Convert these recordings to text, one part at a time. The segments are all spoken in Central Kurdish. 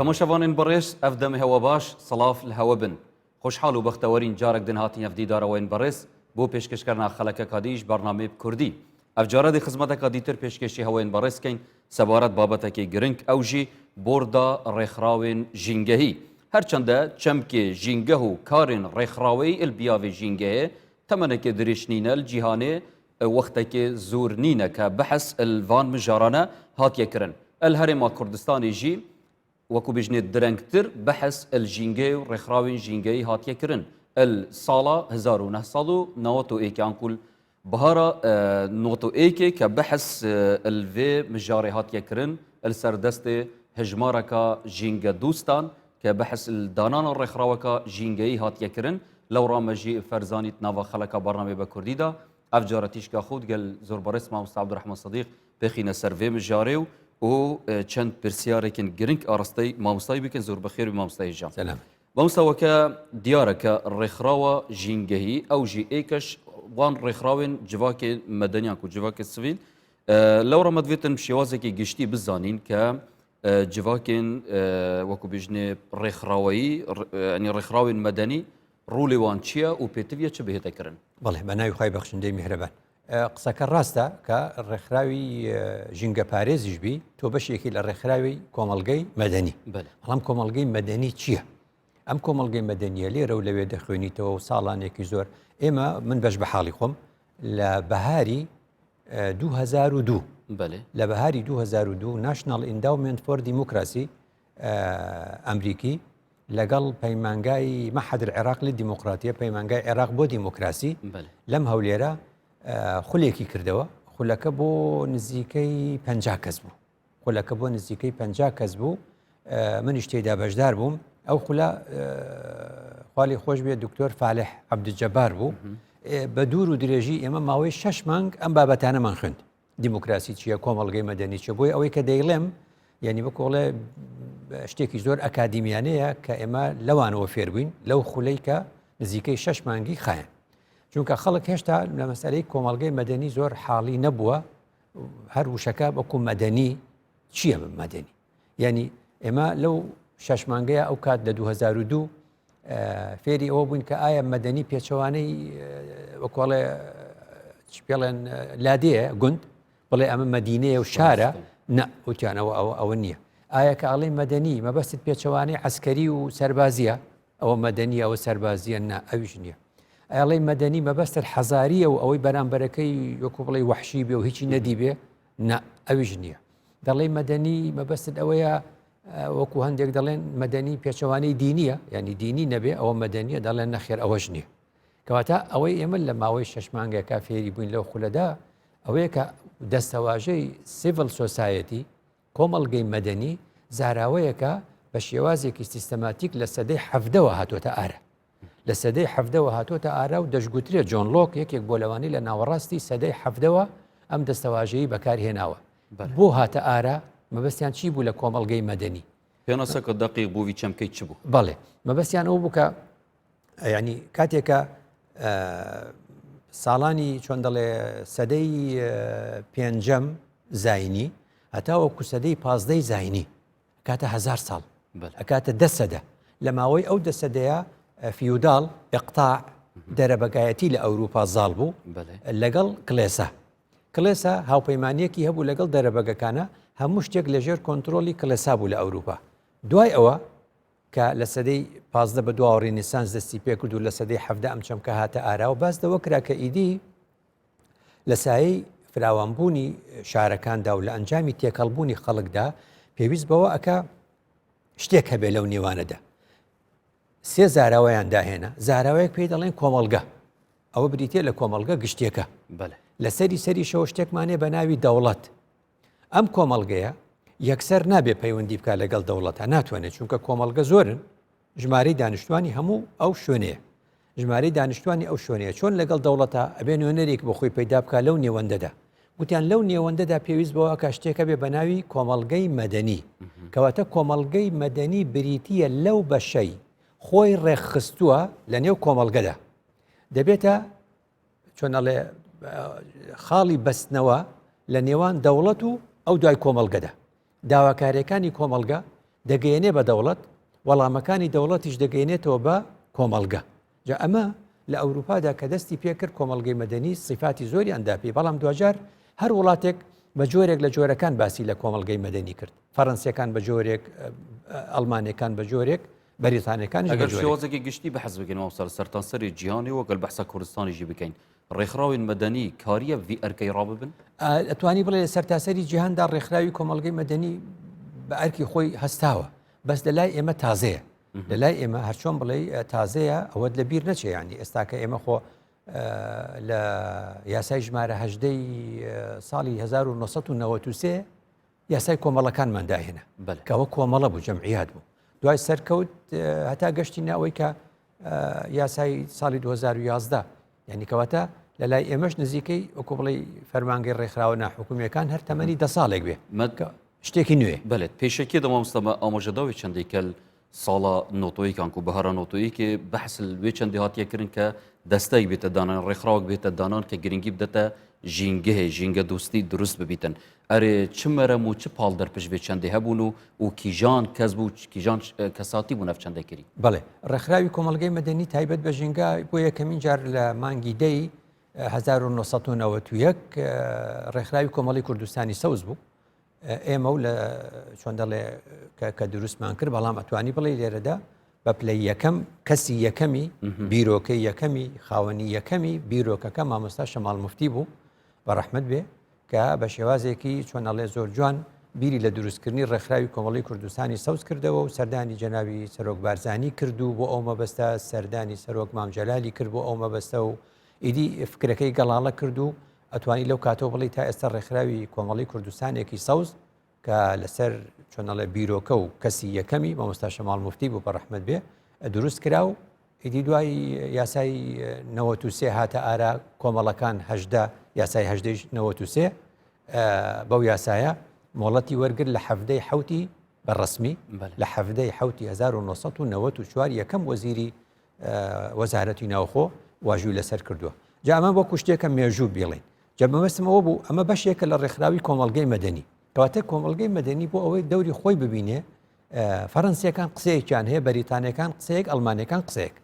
تەماشەڤانێن بەڕێز ئەڤ دەمێ هەوە باش سڵاف لە هەوە بن. خۆشحاڵ و بەختەوەرین جارەک دن هاتین ئەڤ دیدارەوەێن بەڕێز بۆ پێشکەشکەرنا خەلەکەکا دیش بەرنامەێ کوردی. ئەڤ جارە دێ خزمەتەکا دیتر پێشکێشی هەوەێن بەڕێز کەین سەبارەت بابەتەکێ گرنگ ئەو ژی بۆردا ڕێکخراوێن ژینگەهی. هەرچەندە چەمکێ ژینگەه و کارێن ڕێکخراوەیی ال بیاڤێ ژینگەهێ تەمەنەکێ درێژ نینە ال جیهانێ وەختەکێ زۆر نینە کە بەحس ال ڤان مژارانە هاتیە کرن. ال هەرێما کوردستانێ ژی وەکو بێژنێ درەنگتر بەحس ال ژینگەێ و ڕێکخراوێن ژینگەیی هاتیە کرن ال ساڵا 1991 ئانکو ال بەهارا 91 کە بەحس ال ڤێ مژارێ هاتیە کرن ال سەر دەستێ هژمارەکا ژینگە دوستان کە بەحس ال دانانا ڕێکخراوەکا ژینگەیی هاتیە کرن لەوڕا مەژی فەرزانیت ناڤا خەلەکا بەرنامەێ بە کوردی دا ئەڤ جارە تیشکا خود گەل زۆر بەڕێز مامۆستا عەبدولڕەحمان سدیق پێخینە سەر ڤێ مژارێ و و چەند پرسیارێکن گرنگ ئاڕاستەی مامۆستای بکەن زۆر بەخێر بی مامۆستای هێژا. سەلام. مامۆستا وەکە دیارە کە ڕێکخراوە ژینگەهی ئەو ژی ئێکەش وان ڕێکخراوێن جڤاکێ مەدەنیان کو جڤاکێ سڤیل لەوڕە مەدوێتن شێوازێکی گشتی بزانین کە جڤاکێن وەکو بژنێ ڕێکخراوەیی ینی ڕێکخراوێن مەدەنی ڕوڵی وان چییە و پێتویە چ بهێتەکردن؟ بەڵێ بە ناوی خوای بەخشندەی میهرەبان. قسەکە ڕاستە کە ڕێکخراوی ژینگەپارێزیش بی تۆ بەشێکی لە ڕێکخراوی کۆمەڵگەی مەدەنی بەڵام کۆمەڵگەی مەدەنی چییە؟ ئەم کۆمەڵگەی مەدەنیە لێرە و لەوێ دەخوێنیتەوە و ساڵانێکی زۆر ئێمە من بەش بە حاڵی خۆم لە بەهاری 2002 لە بەهاری 2002 National Endowment for Democracy ئەمریکی لەگەڵ پەیمانگای معهد العراق للدیموقراتیە پەیمانگای عێراق بۆ دیموکراسی لەم هەولێرە خولێکی کردەوە خولەکە بۆ نزیکەی پ کەس بوو خولەکە بۆ نزیکەی پ کەس بوو منیش تێدا بەشدار بووم ئەو خولە خوالی خۆش بێ دکتۆر فالح عبدجەبار بوو بە دوور و درێژی ئێمە ماوەی شەش مانگ ئەم بابەتانەمان خوێند دیموکراسی چییە کۆمەڵگەی مەدەنی چیە بۆی ئەوەی کە دەیڵێم یعنی بکۆڵێ شتێکی زۆر ئەکادیمیانەیە کە ئێمە لەوانەوە فێربووین لەو خولەی کە نزیکەی شەش مانگی خایەن چونکە خەڵک هێشتا لە مەسەلەی کۆمەڵگەی مەدەنی زۆر حاڵی نەبووە هەر وشەکە وەکو مەدەنی چییە مەدەنی یعنی ئێمە لەو شەش مانگەیە ئەو کات لە 2002 فێری ئەوە بووین کە ئایا مەدەنی پێچەوانەی وەکۆڵێ پێڵێن لادێ گوند بڵێ ئەمە مەدینەیە و شارە نە وتیانەوە ئەوە ئەوە نییە ئایا کە ئەڵێ مەدەنی مەبەستت پێچەوانەی عسکەری و سەربازیە ئەوە مەدەنی ئەوە سەربازیە نا ئەویش نییە ئەڵێ مەدەنی مەبەستت حەزاریە و ئەوەی بەرامبەرەکەی وەکو بڵێ وەحشی بێ و هیچی نەدی بێ نا ئەویش نییە دەڵێ مەدەنی مەبەستت ئەوەیە وەکو هەندێک دەڵێن مەدەنی پێچەوانەی دینیە ینی دینی نەبێ ئەوە مەدەنیە دەڵێن نەخێر ئەوەش نییە کەواتە ئەوەی ئێمە لە ماوەی شەش مانگێکا فێری بووین لەو خولەدا ئەوەیە کە دەستەواژەی civil society کۆمەڵگەی مەدەنی زاراوەیەکە بە شێوازێکی سیستەماتیک لە سەدەی حەفدەوە هاتوۆتە ئارا لە سەدەی حەفدەوە هاتۆتە ئارا و دەشگوترێ جۆن لۆک یەکێک بۆ لەوانی لە ناوەڕاستی سەدەی حەفدەوە ئەم دەستەواژەی بەکارهێناوە بۆ هاتە ئارا مەبەستیان چی بوو لە کۆمەڵگەی مەدەنی پێناسەکە دەقیق بووی چەمکەی چ بوو بەڵێ مەبەستیان ئەو بوو کە ینی کاتێکە ساڵانی چۆن دەڵێ سەدەی پێنجەم زینی هەتاوەکو سەدەی پازدەی زینی ئەکاتە هەزار ساڵ ئەکاتە دە سەدە لە ماوەی ئەو دە سەدەیە فیوداڵ ئقتاع دەرەبەگایەتی لە ئەوروپا زاڵ بوو لەگەڵ کلێسا کلێسا هاوپەیمانیەکی هەبوو لەگەڵ دەرەبەگەکانە هەموو شتێک لەژێر کۆنتترۆلی کلێسا بوو لە ئەوروپا دوای ئەوە کە لە سەدەی پازدە بە دواوە ڕینیسانس دەستی پێکرد و لە سەدەی حەفدە ئەم چەمکە هاتە ئاراوە باس لەوە کرا کە ئیدی لە سایەی فراوانبوونی شارەکاندا و لە ئەنجامی تێکەڵبوونی خەڵکدا پێویست بەوە ئەکا شتێک هەبێ لەو نێوانەدا سێ زاراوەیان داهێنا زاراوەیەک پێی دەڵێن کۆمەڵگە ئەوە بریتە لە کۆمەڵگە گشتێکە لەسەری سەریشەوە شتێکمانێ بە ناوی دەوڵەت ئەم کۆمەڵگەیە یەکسەر نابێ پەیوەندی بکات لەگەڵ دەوڵەتە ناتوانێت چونکە کۆمەڵگە زۆرن ژمارەی دانیشتوانی هەموو ئەو شوێنەیە ژمارەی دانیشتوانی ئەو شوێنەیە چۆن لەگەڵ دەوڵەتە ئەبێ نوێنەرێک بۆ خۆی پەیدا بکات لەو نێوەندەدا گوتیان لەو نێوەندەدا پێویست بەوە کە شتێکە بێ بە ناوی کۆمەڵگەی مەدەنی کەواتە کۆمەڵگەی مەدەنی بریتییە لەو بەشەی خۆی ڕێکخستووە لە نێو کۆمەڵگەدا دەبێتە چۆن ئەڵێ خاڵی بەستنەوە لە نێوان دەوڵەت و ئەو دوای کۆمەڵگەدا داواکاریەکانی کۆمەڵگە. دەگەیەنێ بە دەوڵەت، وەڵامەکانی دەوڵەتیش دەگەیەنێتەوە بە کۆمەڵگە. جا ئەمە لە ئەوروپادا کە دەستی پێکرد کۆمەڵگەی مەدەنی سیفاتی زۆریان دا پێی، بەڵام دواجار هەر وڵاتێک بە جۆرێک لە جۆرەکان باسی لە کۆمەڵگەی مەدەنی کرد. فەرەنسیەکان بە جۆرێک، ئەڵمانەکان بە جۆرێک، بەریتانیەکانیش بە ئەگەر جۆرێک. شێوازێکی گشتی بەحس بکەین مامۆستا لە سەرتاسەری جیهانی و ئەگەر بەحسا کوردستانیشی بکەین ڕێکخراوین مەدەنی کاریە ڤی ئەرکەی ڕاببن؟ ئەتوانی بڵێ لە سەرتاسەری جیهاندا ڕێکخراوی کۆمەڵگەی مەدەنی بە ئەرکی خۆی هەستاوە بەس لە لای ئێمە تازەیە لە لای ئێمە هەرچۆن بڵێ تازەیە ئەوەت لە بیر نەچێ ینی ئێستاکە ئێمە خۆ لە یاسای ژمارە هەژدەی ساڵی 1993 یاسای کۆمەڵەکانمان داهێنا کەەوە کۆمەڵە بوو جەمعیات بوو دوای سەرکەوت هەتا گەشتی ناوەی کە یاسای ساڵی 2011 یعنی کەواتە لە لای ئێمەش نزیکەی وەکو بڵێ فەرمانگەی ڕێکخراوە ناحکومیەکان هەر تەمەنی دە ساڵێک بێ شتێکی نوێ بەێت پێشەکی دەمامستەمە ئاماژەداوی چەندێک کەل ساڵا نۆتۆیکان کو بەهارا نۆتۆیکێ بەحس وێ چەندێ هاتیە کرن کە دەستەیک بێتە دانان ڕێکخراوەک بێتە دانان کە گرنگی بدەتە ژینگەهێ ژینگە دۆستی دروست ببیتن ئەرێ چ مەرەم و چ پاڵ دەرپش وێ چەندێ هەبوون و و کیژان کەس بوو کیژان کەساتی بوون ئەف چەندە کری؟ بەڵێ ڕێکخراوی کۆمەڵگەی مەدەنی تایبەت بە ژینگە بۆ یەکەمین جار لە مانگی دەی 1991 ڕێکخراوی کۆمەڵی کوردستانی سەوز بوو ئێمە و لە چۆن دەڵێ کە دروستمان کرد بەڵام ئەتوانی بڵێ لێرەدا بە پلەی یەکەم کەسی یەکەمی بیرۆکەی یەکەمی خاوەنی یەکەمی بیرۆکەکە مامۆستا شەماڵ مفتی بوو بە ڕەحمت بێ کە بە شێوازێکی چۆنەڵێ زۆر جوان بیری لە دروستکردنی ڕێکخراوی کۆمەڵی کوردستانی سەوز کردەوە و سەردانی جەناوی سەرۆک بارزانی کرد و بۆ ئەو مەبەستە سەردانی سەرۆک مامجللالی کرد بۆ ئەو مەبەستە و ئیدی فکرەکەی گەڵاڵە کرد و ئەتوانی لەو کاتەوە بڵێی تا ئێستا ڕێکخراوی کۆمەڵی کوردستانێکی سەوز کە لەسەر چۆنەڵێ بیرۆکە و کەسی یەکەمی مامۆستا شەماڵ مفتی بوو بە ڕەحمەت بێ دروست کرا و ئیدی دوای یاسای 93 هاتە ئارا کۆمەڵەکان هەشدە یاسای هەژدەی 93 بەو یاسایە مۆڵەتی وەرگر لە حەفدەی حوتی بە ڕسمی لە حەفدەی حوتی 1994 یەکەم وەزیری وەزارەتی ناوخۆ واژووی لەسەر کردووە جا ئەمە وەکو شتێکە مێژوو بیڵین جا مەبەستم ئەوە بوو ئەمە بەشێکە لە ڕێکخراوی کۆمەڵگەی مەدەنی کەواتە کۆمەڵگەی مەدەنی بۆ ئەوەی دەوری خۆی ببینێ فەرەنسیەکان قسەیەکیان هەیە بەریتانەکان قسەیەک ئەڵمانەکان قسەیەک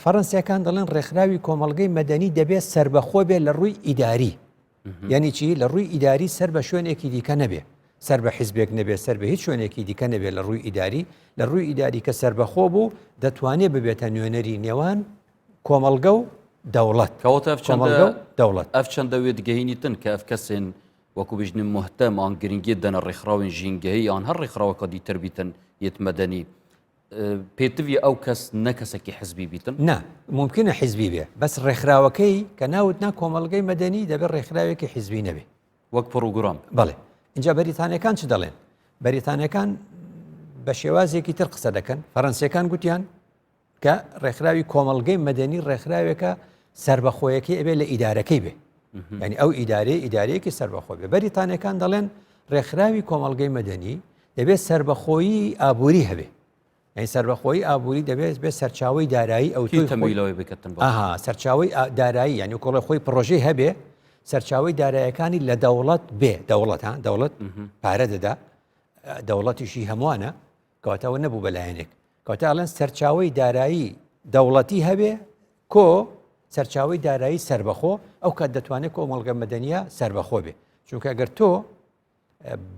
فەرەنسیەکان دەڵێن ڕێکخراوی کۆمەڵگەی مەدەنی دەبێت سربەخۆ بێت لە ڕووی ئیداری یانی چی؟ لە ڕووی ئیداری سەر بە شوێنێکی دیکە نەبێ، سەر بە حیزبێک نەبێ، سەر بە هیچ شوێنێکی دیکە نەبێ لە ڕووی ئیداری، لە ڕووی ئیداری کە سەربەخۆ بوو دەتوانێ ببێتە نوێنەری نێوان کۆمەڵگە و دەوڵەت. کەواتە ئەف چەندە کۆمەڵگە و دەوڵەت. ئەف چەندە وێدگەهینیتن کە ئەف کەسێن وەکو بژنم مهتەم ئان گرنگیت دەنە ڕێکخراوێن ژینگەهی یان هەر ڕێکخراوەکە دیتر بیتن یت مەدەنی پێتڤیە ئەو کەس نە کەسەکی حزبی بیتن؟ نا مومکینە حزبی بێ بەس ڕێکخراوەکەی کە ناوت نا کۆمەڵگەی مەدەنی دەبێت ڕێکخراوێکی حزبی نەبێ. وەک پڕوگرام. بەڵێ ئینجا بەریتانیەکان چ دەڵێن؟ بەریتانیەکان بە شێوازێکی تر قسە دەکەن فەرەنسیەکان گوتیان کە ڕێکخراوی کۆمەڵگەی مەدەنی ڕێکخراوێکە سربەخۆیەکەی ئەبێ لە ئیدارەکەی بێ ینی ئەو ئیدارەیە ئیدارەیەکی سربەخۆ بێ بەریتانیەکان دەڵێن ڕێکخراوی کۆمەڵگەی مەدەنی دەبێت سربەخۆیی ئابووری هەبێ یعنی سربەخۆیی ئابووری دەبێت بێ سەرچاوی دارایی ئەو تۆی تەمویلەوەی بکەن ئەها سەرچاوی دارایی یعنی کۆڵی خۆی پرۆژەی هەبێ سەرچاوی دارایەکانی لە دەوڵەت بێ دەوڵەت ها دەوڵەت پارە دەدا دەوڵەتیشی هەمووانە کەواتەوە نەبوو بەلایەنێک کەواتە ئەڵێن سەرچاوەی دارایی دەوڵەتی هەبێ کۆ سەرچاوەی دارایی سربەخۆ ئەو کات دەتوانێت کۆمەڵگە مەدەنیە سربەخۆ بێ چونکە ئەگەر تۆ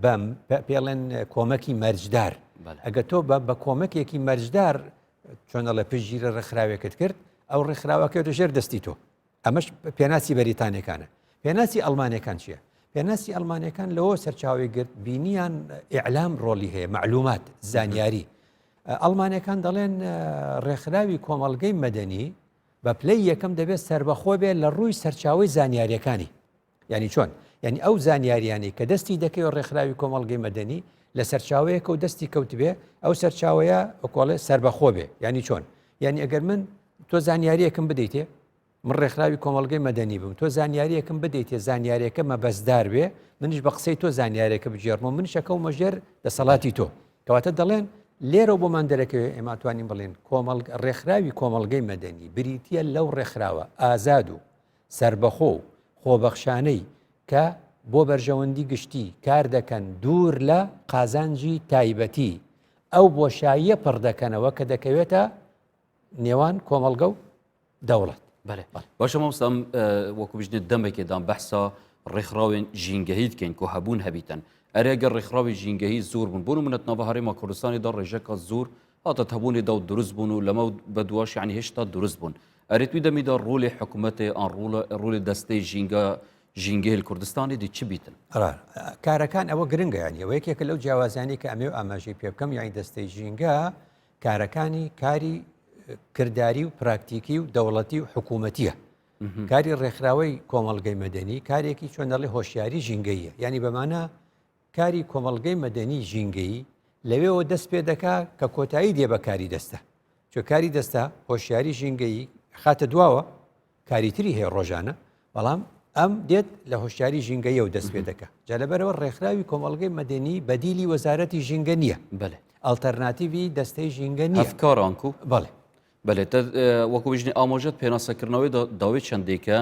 بەم پێڵێن کۆمەکی مەرجدار ئەگە تۆ بە کۆمەکێکی مەرجدار چۆنەڵە پشتگیرە ڕێکخراوێکت کرد ئەو ڕێکخراوەکە ژێر دەستی تۆ ئەمەش پێناسی بەریتانیەکانە. پێناسی ئەڵمانەکان چییە؟ پێناسی ئەڵمانەکان لەوە سەرچاوی گرت بینیان ئیعلام ڕۆڵی هەیە معلومات زانیاری ئەڵمانەکان دەڵێن ڕێکخراوی کۆمەڵگەی مەدەنی بە پلەی یەکەم دەبێت سربەخۆ بێت لە ڕووی سەرچاوی زانیاریەکانی یعنی چۆن یعنی ئەو زانیاریانی کە دەستی دەکەوێت ڕێکخراوی کۆمەڵگەی مەدەنی لە سەرچاوەیەکە و دەستی کەوتبێ ئەو سەرچاوەیە ئۆکۆڵێ سربەخۆ بێ یعنی چۆن یعنی ئەگەر من تۆ زانیاریەکم بدەیتێ من ڕێکخراوی کۆمەڵگەی مەدەنی بم تۆ زانیاریەکم بدەیتێ زانیارەکە مەبەستدار بێ منیش بە قسەی تۆ زانیارێکە بگێڕمەوە منیش ئەکەومە ژێر دەسەڵاتی تۆ کەواتە دەڵێن لێرە بۆمان دەرەکەوێ ئێمە توانین بڵێن کۆمەڵ ڕێکخراوی کۆمەڵگەی مەدەنی بریتە لەو ڕێکخراوە ئازاد و سربەخۆ و خۆبەخشانەی کە بۆ بەرژەوەندی گشتی کار دەکەن دوور لە قازانجی تایبەتی، ئەو بۆشاییە پڕ دەکەنەوە کە دەکەوێتە نێوان کۆمەڵگە و دەوڵەت. بەێ باشە مامۆستا ئەم وەکو بژنێت دەمێکێدان بەحسا ڕێکخراوێن ژینگەهی دکەین کۆ هەبوون هەبیتن ئەرێ گەر ڕێکخراوی ژینگەهی زۆر بوون بۆ منەت ناوە هەرێما کوردستانی دا ڕێژەکە زۆر هاتە هەبوونی دا و دروست بوون و لەمە بە دواش یعنی هێشتا دروست بوون ئەرێ توی دەمیدا ڕۆلی حکوومەتێ ئان ڕۆڵە ڕۆلی دەستەی ژینگە ژینگەیل کوردستانی دی چ بیتن؟ کارەکان ئەوە گرنگە یانی ئەوە یەکێکە لەو جیاوازیانەی کە ئەمێ و ئاماژەی پێ بکەم یانی دەستەی ژینگە کارەکانی کاری کرداری و پراکتیکی و دەوڵەتی و حکوومەتیە کاری ڕێکخراوەی کۆمەڵگەی مەدەنی کارێکی چۆن دەڵێ هۆشیاری ژینگەیە یعنی بەمانە کاری کۆمەڵگەی مەدەنی ژینگەیی لەوێوە دەست پێ دەکا کە کۆتایی دێ بە کاری دەستە چۆ کاری دەستە هۆشیاری ژینگەیی خاتە دواوە کاری تری هەیە ڕۆژانە بەڵام ئەم دێت لە هۆشیاری ژینگەیەوە دەست پێ دەکا جا لەبەرەوە ڕێکخراوی کۆمەڵگەی مەدەنی بەدیلی وەزارەتی ژینگە نییە بەێ ئەڵتەرناتیوی دەستەی ژینگە نییە هەفکارانکو بەڵێ بەێ وەکو بژنی ئامۆژەت پێناسەکردنەوەی داوی چەندێکە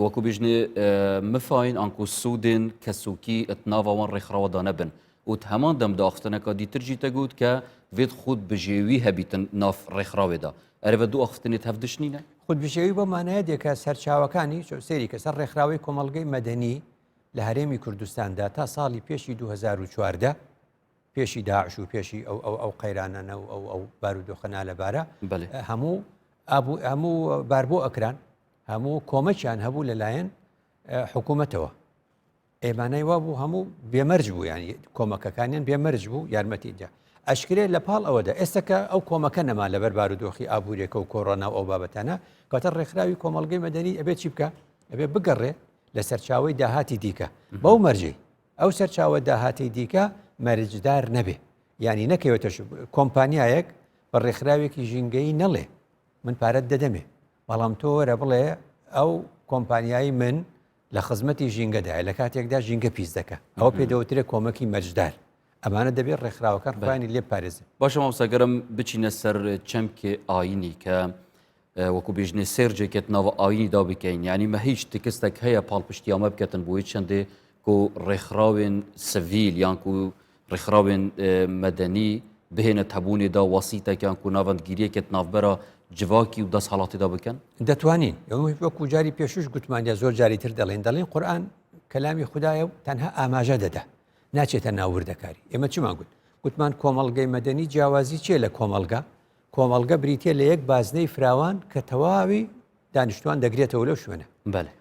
وەکو بژنێ مفاین ئەنکو سوودێن کەسوکی ئەتناوەوان ڕێکخراوەدا نەبن و هەمان دەم داختنەکە دیترجی تەگوت کە وێت خود بژێوی هەبیتن ناف ڕێکخراوێدا ئەرێ ڤە دوو ئاخفتنێت هەڤ دش نینە؟ خودبژێوی بەو مانایە دێ کە سەرچاوەکانی، سەیری کە سەر ڕێکخراوەی کۆمەڵگەی مەدەنی لە هەرێمی کوردستاندا تا ساڵی پێشی 2014 پێشی داعش و پێشی ئەو ئەو ئەو قەیرانانە و ئەو ئەو بارودۆخە نالەبارە هەموو ئابوو هەموو باربۆ ئەکران هەموو کۆمەکیان هەبوو لەلایەن حکوومەتەوە ئێ مانای وابوو هەموو بێمەرج بوو یانی کۆمەکەکانیان بێمەرج بوو یارمەتی دا ئەشکرێ لە پاڵ ئەوەدا ئێستا کە ئەو کۆمەکە نەما لەبەر بارودۆخی ئابووریەکە و کۆرۆنا و ئەو بابەتانە کاتە ڕێکخراوی کۆمەڵگەی مەدەنی ئەبێ چی بکە ئەبێ بگەڕێ لە سەرچاوەی داهاتی دیکە بەو مەرجەی ئەو سەرچاوە داهاتی دیکە مەرجدار نەبێ یعنی نەکەوێتە کۆمپانیایەک بە ڕێکخراوێکی ژینگەیی نەڵێ من پارەت دەدەمێ بەڵام تۆ وەرە بڵێ ئەو کۆمپانیایی من لە خزمەتی ژینگەدایە لە کاتێکدا ژینگە پیس دەکا ئەوە پێ دەوترێ کۆمەکی مەرجدار ئەمانە دەبێت ڕێکخراوەکان خۆیانی لێ پارێزن. باشە مامۆستا گەرم بچینە سەر چەمکێ ئاینی کە وەکو بێژنێ سێرجێکێت ناوە ئاینی دا بکەین یعنی مە هیچ تکستێک هەیە پاڵپشتیامە بکەتن بۆی چەندێ کو ڕێکخراوێن سڤیل یان کو ڕێکخراوێن مەدەنی بهێنە هەبوونێ دا وەسیتێکیان کو ناوەندگیریەکێت ناوبەرە جڤاکی و دەسهەڵاتی دا بکەن؟ دەتوانین وەکو جاری پێشوش گوتمان یا زۆر جاری تر دەڵێن دەڵێن قورئان کەلامی خودایە و تەنها ئاماژە دەدا ناچێتە ناو وردەکاری ئێمە چیمان گوت گوتمان کۆمەڵگەی مەدەنی جیاوازی چیە لە کۆمەڵگە کۆمەڵگە بریتە لە یەک بازنەی فراوان کە تەواوی دانیشتوان دەگرێتەوە لەو شوێنە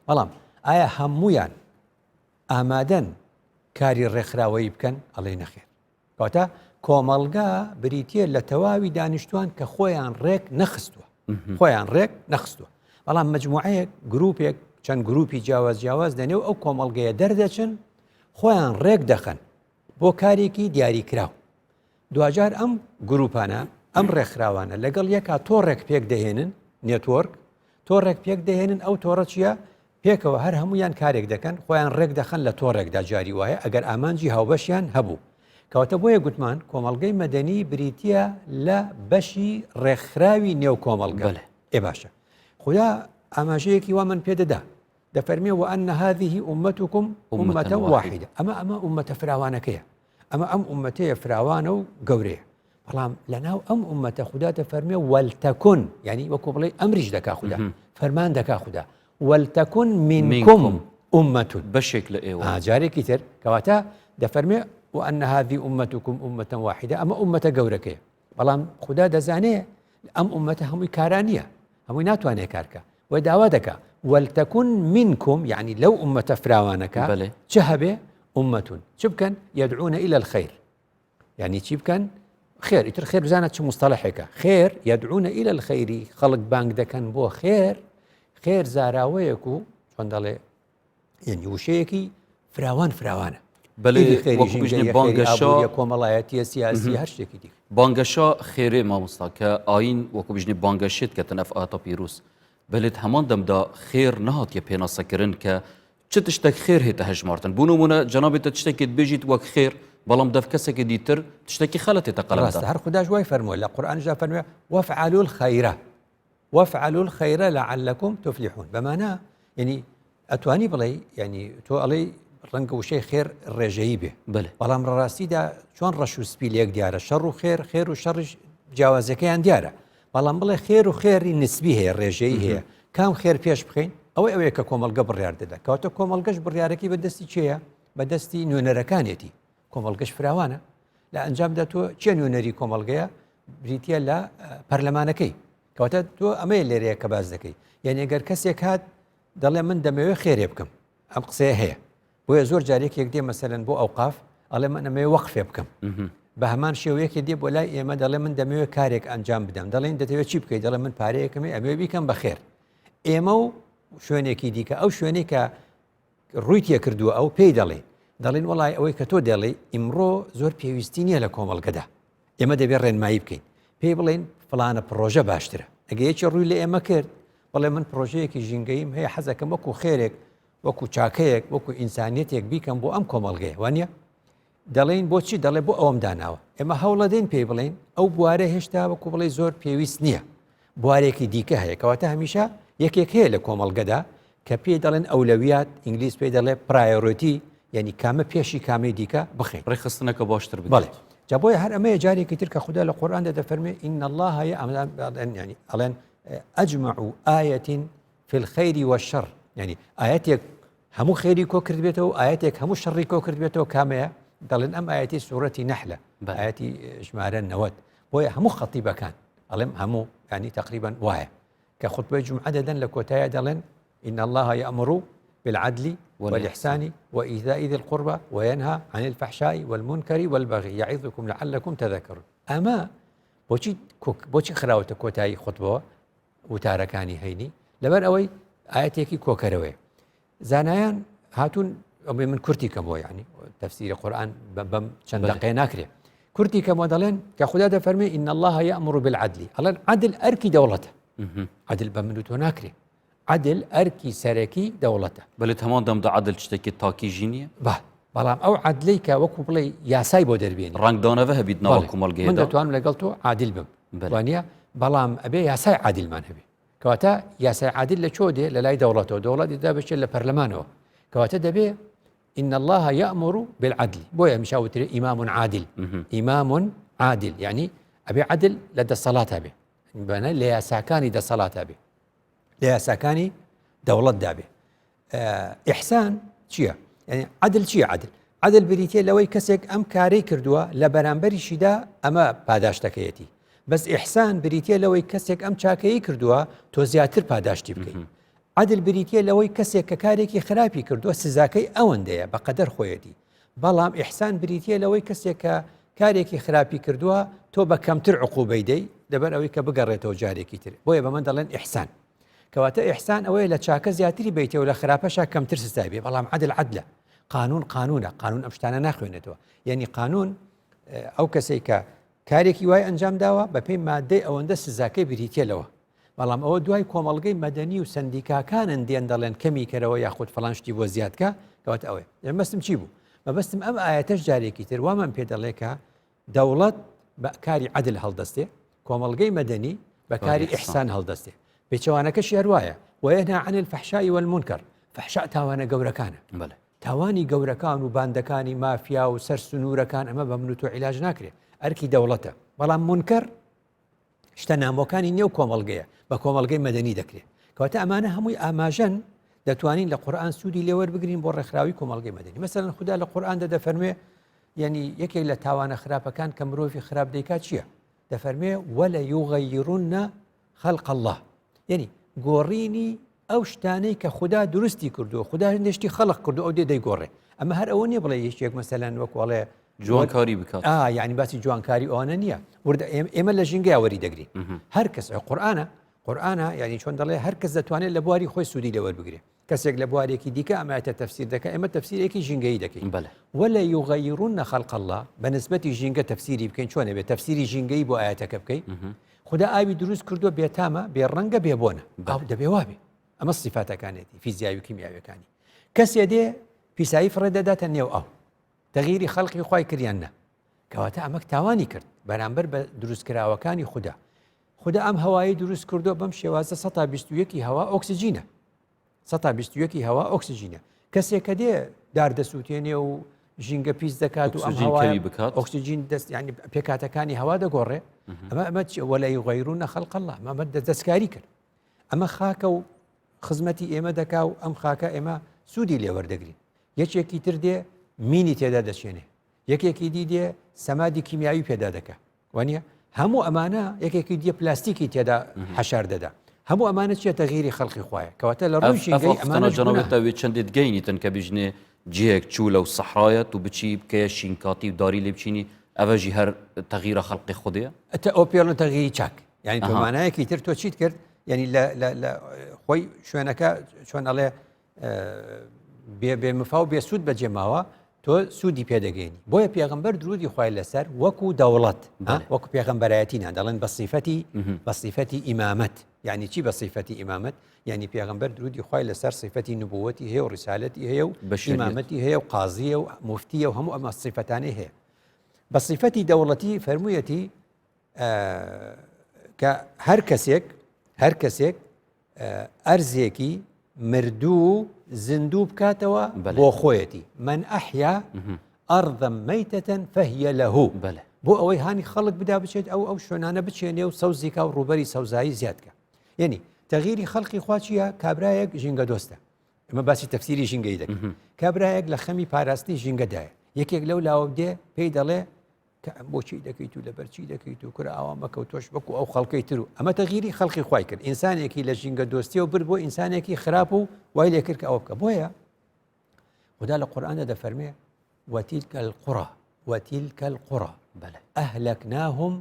بەڵام ئایا هەمویان ئامادەن کاری ڕێکخراوەیی بکەن؟ ئەڵێ نەخێر. کەواتە کۆمەڵگا بریتییە لە تەواوی دانیشتوان کە خۆیان ڕێک نەخستووە خۆیان ڕێک نەخستووە بەڵام مجموعەیەک گروپێک چەند گروپی جیاواز جیاواز لەنێو ئەو کۆمەڵگەیە دەردەچن خۆیان ڕێک دەخەن بۆ کارێکی دیاریکراو دواجار ئەم گروپانە ئەم ڕێکخراوانە لەگەڵ یەکا تۆڕێک پێک دەهێنن network تۆڕێک پێک دەهێنن ئەو تۆڕە چییە پێکەوە هەر هەموویان کارێک دەکەن خۆیان ڕێک دەخەن لە تۆڕێکدا جاری وایە ئەگەر ئامانجی هاوبەشیان هەبوو کەواتە بۆیە گوتمان کۆمەڵگەی مەدەنی بریتییە لە بەشی ڕێکخراوی نێو کۆمەڵگە ئێ باشە خودا ئاماژەیەکی وا من پێ دەدا دەفەرمێ وأن هذه أمتكم أمة واحدة ئەمە ئەمە ئومەتە فراوانەکەیە ئەمە ئەم ئومەتەیە فراوانە و گەورەیە بەڵام لەناو ئەم ئومەتە خودا دەفەرمێ ولتكن یعنی وەکو بڵێ ئەمریش دەکا خودا فەرمان دەکا خودا ولتكن منكم أمة بەشێک لە ئێوە جارێکی تر کەواتە دەفەرمێ وأن هذه أمتكم أمة واحدة ئەمە ئومەتە گەورەکەیە بەڵام خودا دەزانێ ئەم ئومەتە هەمووی کارانیە هەمووی ناتوانێت کارکە و داوا دەکا ولتكن منكم یعنی لەو ئومەتە فراوانەکە چ هەبێ أمة چ بکەن يدعون إلى الخير یعنی چی بکەن خێر ئیتر خێر بزانە چ مستەڵەحێکە خێر يدعون إلى الخير خەڵک بانگ دەکەن بۆ خێر خێر زاراوەیەک و چۆن دەڵێ یعنی وشەیەکی فراوان فراوانە بانگەشە کۆمەڵایەتیە سیاسی هەر شتێکی دی بانگەشە خێرێ مامۆستا کە ئاین وەکو بژنی بانگەشێت کە تەنەف ئاتا پیروس بەلێت هەمان دەمدا خێر نەهاتیە پێناسەکردن کە چ تشتێک خێر هێتە هەژمارتن بوو نمونە جەنابێتە تشتێکت بێژیت وەک خێر بەڵام دەف کەسێکی دیتر تشتێکی خەلەتێتە قەڵەم ڕاستە هەر خوداش وای فەرمووە لە قورئانیشدا فەرمووە وافعلوا الخير وافعلوا الخير لعلكم تفلحون بەمانە یعنی ئەتوانی بڵێ یعنی تۆ ئەڵێ ڕەنگە وشەی خێر ڕێژەیی بێ بەڵام ڕاستیدا چۆن ڕەش و سپی لێک دیارە شەڕ و خێر خێر و شەڕیش جیاوازەکەیان دیارە بەڵام بڵێ خێر و خێری نسبی هەیە ڕێژەی هەیە کام خێر پێش بخەین ئەوەی ئەوەیە کە کۆمەڵگە بڕیار دەدا کەواتە کۆمەڵگەش بڕیارەکەی بەدەستی چێە بەدەستی نوێنەرەکانێتی کۆمەڵگەش فراوانە لە ئەنجامدا تۆ چێ نوێنەری کۆمەڵگەیە بریتە لە پەرلەمانەکەی کەواتە تۆ ئەمەیە لێرەیە کە باز دەکەی یعنی گەر کەسێک هات دەڵێ من دەمەوێت خێرێ بکەم ئەم قسەیە هەیە بۆیە زۆر جارێکێک دێ مەسەلەن بۆ ئەوقاف ئەڵێ من ئەمەوێ وەقفێ بکەم بە هەمان شێوەیەکی دێ بۆ لای ئێمە دەڵێ من دەمەوێت کارێک ئەنجام بدەم دەڵێن دەتەوێت چی بکەیت دەڵێ من پارەیەکەمێ ئەمەوێ بیکەم بە خێر ئێمە و شوێنێکی دیکە ئەو شوێنێک کە ڕووی تێکردووە ئەو پێی دەڵێن دەڵێن وڵی ئەوەی کە تۆ دەڵێ ئیمڕۆ زۆر پێویستی نییە لە کۆمەڵگەدا ئێمە دەبێت ڕێنمایی بکەین پێی بڵێن فلانە پرۆژە باشترە ئەگە یەکی ڕووی لە ئێمە کرد بەڵێ من پرۆژەیەکی ژینگەیم هەیە حەزەکەم وەکو خێرێک وەکو چاکەیەک وەکو ئینسانیەتێک بیکەم بۆ ئەم کۆمەڵگەیە وانە دەڵێن بۆچی دەڵێ بۆ ئەوم داناوە ئێمە هەوڵەدەین پێی بڵێن ئەو بوارە هێشتا وەکو بڵێ زۆر پێویست نییە بوارێکی دیکە هەیە کەواتە هەمیشە یەکێک هەیە لە کۆمەڵگەدا کە پێی دەڵێن ئەولەویات ئینگلیز پێی دەڵێ priority یعنی کامە پێشی کامەی دیکە بخەین ڕێکخستنەکە باشتر بڵێ جا بۆیە هەر ئەمەیە جارێکی تر کە خودا لە قورئاندا دەفەرمێ إن الله یعنی ئەڵێن أجمع آية في الخير والشر یعنی ئاەتێک هەموو خێری کۆ کردبێتەوە و ئاەتێک هەموو شەڕی کۆ کردبێتەوە کامەیە دەڵێن ئەم ئاەتی سوورەتی نەحلە بە ئاەتی ژمارە 90 بۆیە هەموو خەتیبەکان ئەڵێم هەموو ینی تقریبان وایە کە خوتبەی جومعە دەدەن لە کۆتایە دەڵێن إن الله يأمر بالعدل والإحسان وإيتاء ذي القربى وينهى عن الفحشاء والمنكر والبغي يعظكم لعلكم تذكرون ئەمە بۆچی بۆچی خراوەتە کۆتایی خوتبەوە وتارەکانی هەینی لەبەر ئەوەی ئاەتێکی کۆکەرەوەیە زانایان هاتوون ئەمێ من کورتی کەمەوە ینی تەفسیری قورآن بەم چەند دقێ ناکرێ کورتی کەمەوە دەڵێن کە خدا دەفەرمێ إن الله يأمر بالعدل ئەڵێن عدل ئەرکی دەوڵەتە عدل بە من و تۆ ناکرێ عدل ئەرکی سەرەکی دەوڵەتە بەێت هەمان دەمدا عدل شتێکی تاکی ژینیە با بەڵام ئەو عدلەی کە وەکو بڵێ یاسای بۆ دەربێن ڕنگدانەوە هەبیت ناوە کۆمەڵگەی من دەتوانم لەگەڵ تۆ عادل بم وانە بەڵام ئەبێ یاسای عادلمان هەبێ کەواتە یاسای عادل لە چۆ دێ لە لای دەوڵەتەوە دەوڵەت دابچێت لە پەرلەمانەوە کەواتە دەبێ إن الله يأمر بالعدل بۆیە هەمیشە وترێ إمام عادل إمام عادل یعنی ئەبێ عدل لە دەسەڵات هەبێ بەنە لە یاساکانی دەسەڵات هەبێ لە یاساکانی دەوڵەتدا بێ ئیحسان چییە؟ یعنی عدل چییە عدل؟ عدل بریتە لەوەی کەسێک ئەم کارەی کردووە لە بەرامبەریشیدا ئەمە پاداشتەکەیەتی بەس ئیحسان بریتە لەوەی کەسێک ئەم چاکەی کردووە تۆ زیاتر پاداشتی بکەیت عدل بریتە لەوەی کەسێک کە کارێکی خراپی کردووە سزاکەی ئەوەندەیە بە قەدەر خۆیەتی بەڵام ئیحسان بریتە لەوەی کەسێک کە کارێکی خراپی کردووە تۆ بە کەمتر عقوبەی دەی لەبەر ئەوەی کە بگەڕێتەوە جارێکی تر بۆیە بە من دەڵێن ئیحسان کەواتە ئیحسان ئەوەیە لە چاکە زیاتری بیتەوە لە خراپەشا کەمتر سزای بێ بەڵام عدل عدلە قانون قانونە قانون ئەم شتانە ناخوێنێتەوە یعنی قانون ئەو کەسێک کە کارێکی وای ئەنجام داوە بەپێی مادەی ئەوەندە سزاکەی بریتە لەوە بەڵام ئەوە دوای کۆمەڵگەی مەدەنی و سندیکاکانن دێن دەڵێن کەمی کەرەوە یاخود فڵان شتی بۆ زیادکە کەواتە ئەوەیە مەبەستم چی بوو مەبەستم ئەم ئاەتەش جارێکی تر وامان پێ دەڵێ کە دەوڵەت بە کاری عەدل هەڵدەستێ، کۆمەڵگەی مەدەنی بە کاری ئیحسان هەڵدەستێ. پێچەوانەکەشی هەر وایە، وینهی عن الفحشاء والمنکر، فحشاء تاوانە گەورەکانە. تاوانی گەورەکان و باندەکانی مافیا و سەر سنوورەکان ئەمە بە من و تۆ عیلاج ناکرێ، ئەرکی دەوڵەتە. بەڵام مونکەر شتە نامۆکانی نێو کۆمەڵگەیە، بە کۆمەڵگەی مەدەنی دەکرێ. کەواتە ئەمانە هەمووی ئاماژەن دەتوانین لە قورئان سوودی لێوەربگرین بۆ ڕێکخراوی کۆمەڵگەی مەدەنی. مەسەلەن خودا لە قورئاندا دەفەرموێ یەنی یەکێک لە تاوانە خراپەکان کە مرۆڤی خراپ دەیکات چییە؟ دەفەرمێ وەلە یغەیرن خەلق اللە یەنی گۆڕینی ئەو شتانەی کە خودا دروستی کردو خودا هەندێشتی خەڵق کردو ئەو دێ دەیگۆڕێ ئەمە هەر ئەوە نییە بڵێ یەکێک مەسەلەن وەکوڵێ جوانکاری بکات ئا یعنی باسی جوانکاری ئەوانە نییە وردە ئێمە لە ژینگەیا وەری دەگرین هەر کەس قورئانە قورئانە یعنی چۆن دەڵێ هەر کەس دەتوانێت لە بواری خۆی سوودی لێوەربگرێ کەسێک لە بوارێکی دیکە ئەم ئایەتە تەفسیر دەکا ئێمە تەفسیرێکی ژینگەیی دەکەین بەلێ ولا یغیرن خلق اللە بە نسبەتی ژینگە تەفسیری بکەین چۆن ئەبێ تەفسیری ژینگەیی بۆ ئایەتەکە بکەین خودا ئاوی دروست کردووە بێتامە بێ ڕەنگە بێ بۆنە ئاو دەبێ وابێ ئەمە سیفاتەکانێتی فیزیاوی و کیمیاویەکانی کەسێ دێ پیسایی فڕێ دەداتە نێو ئاو تەغیری خەڵقی خوای کردیان نا کەواتە ئەمەک تاوانی کرد بەرامبەر بە دروستکراوەکانی خودا خودا ئەم هەوایی دروست کردو بەم شێوازە 121 هەوا ئۆکسجینە 121 هەوا ئۆکسجینە. کەسێک کە دێ دار دەسووتێنێ و ژینگە پیس دەکات و ئەم هەوای بکات ئۆکسجین دەست ینی پێکاتەکانی هەوا دەگۆڕێ ئەمە ئەمە ولا يغيرون خلق الله ئەمە دەستکاری کرد ئەمە خاکە و خزمەتی ئێمە دەکا و ئەم خاکە ئێمە سوودی لێوەردەگرین یەکێکی تر دێ مینی تێدا دەچێنێ یەکێکی دی دێ سەمادی کیمیاوی پێدا دەکا وانە هەموو ئەمانە یەکێکی دیە پلاستیکی تێدا حەشار دەدا هەموو ئەمانە چیە تەغیری خەڵقی خوایە کەواتە لە ڕووی ژینگەی ئەمانە جەنابێتە وێ چەندێت گەینیتن کە بژنێ جێک چوو لەو سەحرایە تو بچی بکەیە شینکاتی و داری لێ بچینی ئەڤە ژی هەر تەغیرە خەڵقی خودێ ئەتە ئەو پێڵن تەغیری چاک یعنی تۆ مانایەکی تر تۆ چیت کرد یعنی لە خۆی شوێنەکە چۆن ئەڵێ بێ بێ مفا و بێ سوود بەجێ ماوە تۆ سوودی پێدەگەێنی بۆیە پێغمبەر درودی خوای لەسەر وەکو دەوڵەت وەکو پێغمبەرایەتی نا دەڵێن بە سیفەتی بە سیفەتی ئیمامەت یعنی چی بە سیفەتی ئیمامەت یعنی پێغمبەر درودی خوای لەسەر سیفەتی نبووەتی هەیە و ڕیسالەتی هەیە و ئیمامەتی هەیە و قازیە و موفتیە و هەموو ئەمە سیفەتانەی هەیە بە سیفەتی دەوڵەتی فەرموویەتی کە هەر کەسێک هەر کەسێک ئەرزێکی مردوو زیندوو بکاتەوە بۆ خۆیەتی من أحيا أرضا ميتة فهي له بۆ ئەوەی هانی خەڵک بدا بچێت ئەو ئەو شوێنانە بچێنێ و سەوزیکا و ڕووبەری سەوزایی زیادکە یعنی تەغیری خەڵقی خوا چییە کابرایەک ژینگە دۆستە ئەمە باسی تەفسیری ژینگەی دەکەین کابرایەک لە خەمی پاراستنی ژینگەدایە یەکێک لەو لاوە دێ پێی دەڵێ کە ئەم بۆچی دەکەیت و لەبەر چی دەکەیت و کورە ئاوا مەکە و تۆش وەکو ئەو خەڵکەی تر و ئەمە تەغیری خەڵقی خوای کرد ئینسانێکی لە ژینگە دۆستیەوە برد بۆ ئینسانێکی خراپ و وای لێ کرد کە ئەوە بکە بۆیە خدا لە قورئاندا دەفەرمێ وتلك القرى وتلك القرى بەلێ. أهلكناهم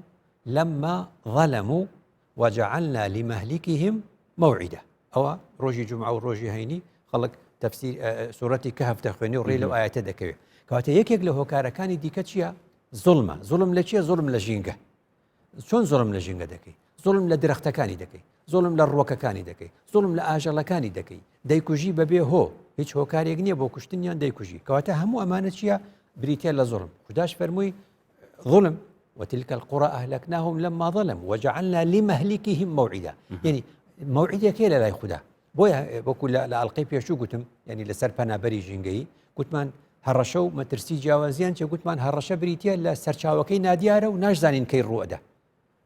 لما ظلموا وجعلنا لمهلكهم موعدا ئەوە ڕۆژی جومعە و ڕۆژی هەینی خەڵک تەفسیر سوورەتی کەهف دەخوێنێ و ڕێ لەو ئاەتە دەکەوێت کەواتە یەکێک لە هۆکارەکانی دیکە چییە زوڵمە زوڵم لە چییە زوڵم لە ژینگە چۆن زوڵم لە ژینگە دەکەی زوڵم لە درەختەکانی دەکەی زوڵم لە ڕوەکەکانی دەکەی زوڵم لە ئاژەڵەکانی دەکەی دەیکوژی بەبێ هۆ هیچ هۆکارێک نییە بۆ کوشتنیان دەیکوژی کەواتە هەموو ئەمانە چییە بریتە لە زوڵم خودداش فەرمووی ظلم وتلك القرى أهلكناهم لما ظلموا وجعلنا لمهلكهم موعدا یعنی مەوعیدێک هەیە لە لای خودا بۆیە وەکو لە ئەڵلقەی پێشوو گوتم یعنی لەسەر پەنابەری ژینگەیی گوتمان هەڕەشە و مەترسی جیاوازیان چێ گوتمان هەڕەشە بریتە لە سەرچاوەکەی نادیارە و ناشزانین کەی ڕوئەدا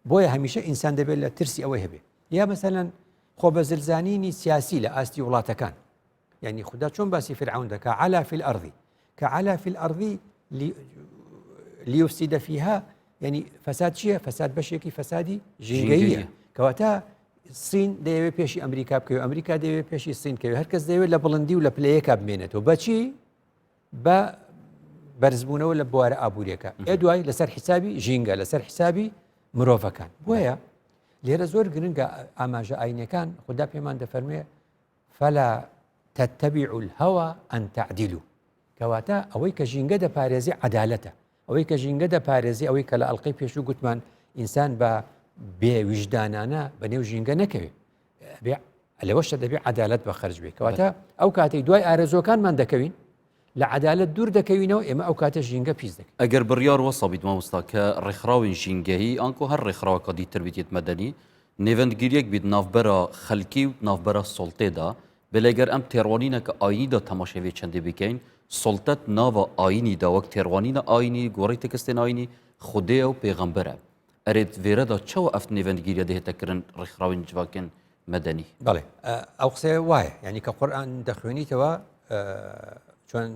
بۆیە هەمیشە ئینسان دەبێت لە ترسی ئەوەی هەبێ یا مەسەلەن خۆ بە زلزانینی سیاسی لە ئاستی وڵاتەکان یعنی خودا چۆن باسی فرعون دەکا علا في الأرض کە علا في الأرض ليفسد فيها یعنی فەساد چییە فەساد بەشێکی فەسادی ژینگەیە کەواتە سین دەیەوێت پێشی ئەمریکا بکەوێت ئەمریکا دەیەوێت پێشی سین کەوێت هەرکەس دەیەوێت لە بڵندی و لە پلەیەکە بمێنێتەوە بەچی بە بەرزبوونەوە لە بوارە ئابووریەکە ئێ دوای لەسەر حیسابی ژینگە لەسەر حیسابی مرۆڤەکان بۆیە لێرە زۆر گرنگە ئاماژە ئاینەکان خدا پێمان دەفەرمێ فلا تتبعوا الهوى أن تعدلوا کەواتە ئەوەی کە ژینگە دەپارێزی عەدالەتە ئەوەی کە ژینگە دەپارێزی ئەوەی کە لە ئەڵلقەی پێشوو گوتمان ئینسان بە بێ ویژدانانە بە نێو ژینگە نەکەوێت لەوەشە دەبێ عەدالەت بە خەرج بێ کەواتە ئەو کاتێک دوای ئارەزوەکانمان دەکەوین لە عەدالەت دوور دەکەوینەوە ئێمە ئەو کاتە ژینگە پیس دەکەین. ئەگەر بڕیار وەسا بیت مامۆستا کە ڕێکخراوێن ژینگەیی ئانکۆ هەر ڕێکخراوەکا دیتر بیت یەت مەدەنی نێڤەندگیریەک بیت ناڤبەرا خەلکی و ناڤبەرا سوڵتێ دا بەلێ گەر ئەم تێڕوانینەکە ئاینی دا تەماشای ڤێ چەندێ بکەین سوڵتەت ناڤا ئاینی دا وەک تێڕوانینە ئاینی گۆڕی تکستێن ئاینی خودێیە و پێغەمبەرە ئەرێت ڤێرەدا چەوە ئەف نێڤەندگیریە دێهێتە کرن ڕێکخراوێن جڤاکێن مەدەنی. بەڵێ ئەو قسەیە وایە یعنی کە قورئان دەخوێنیتەوە چۆن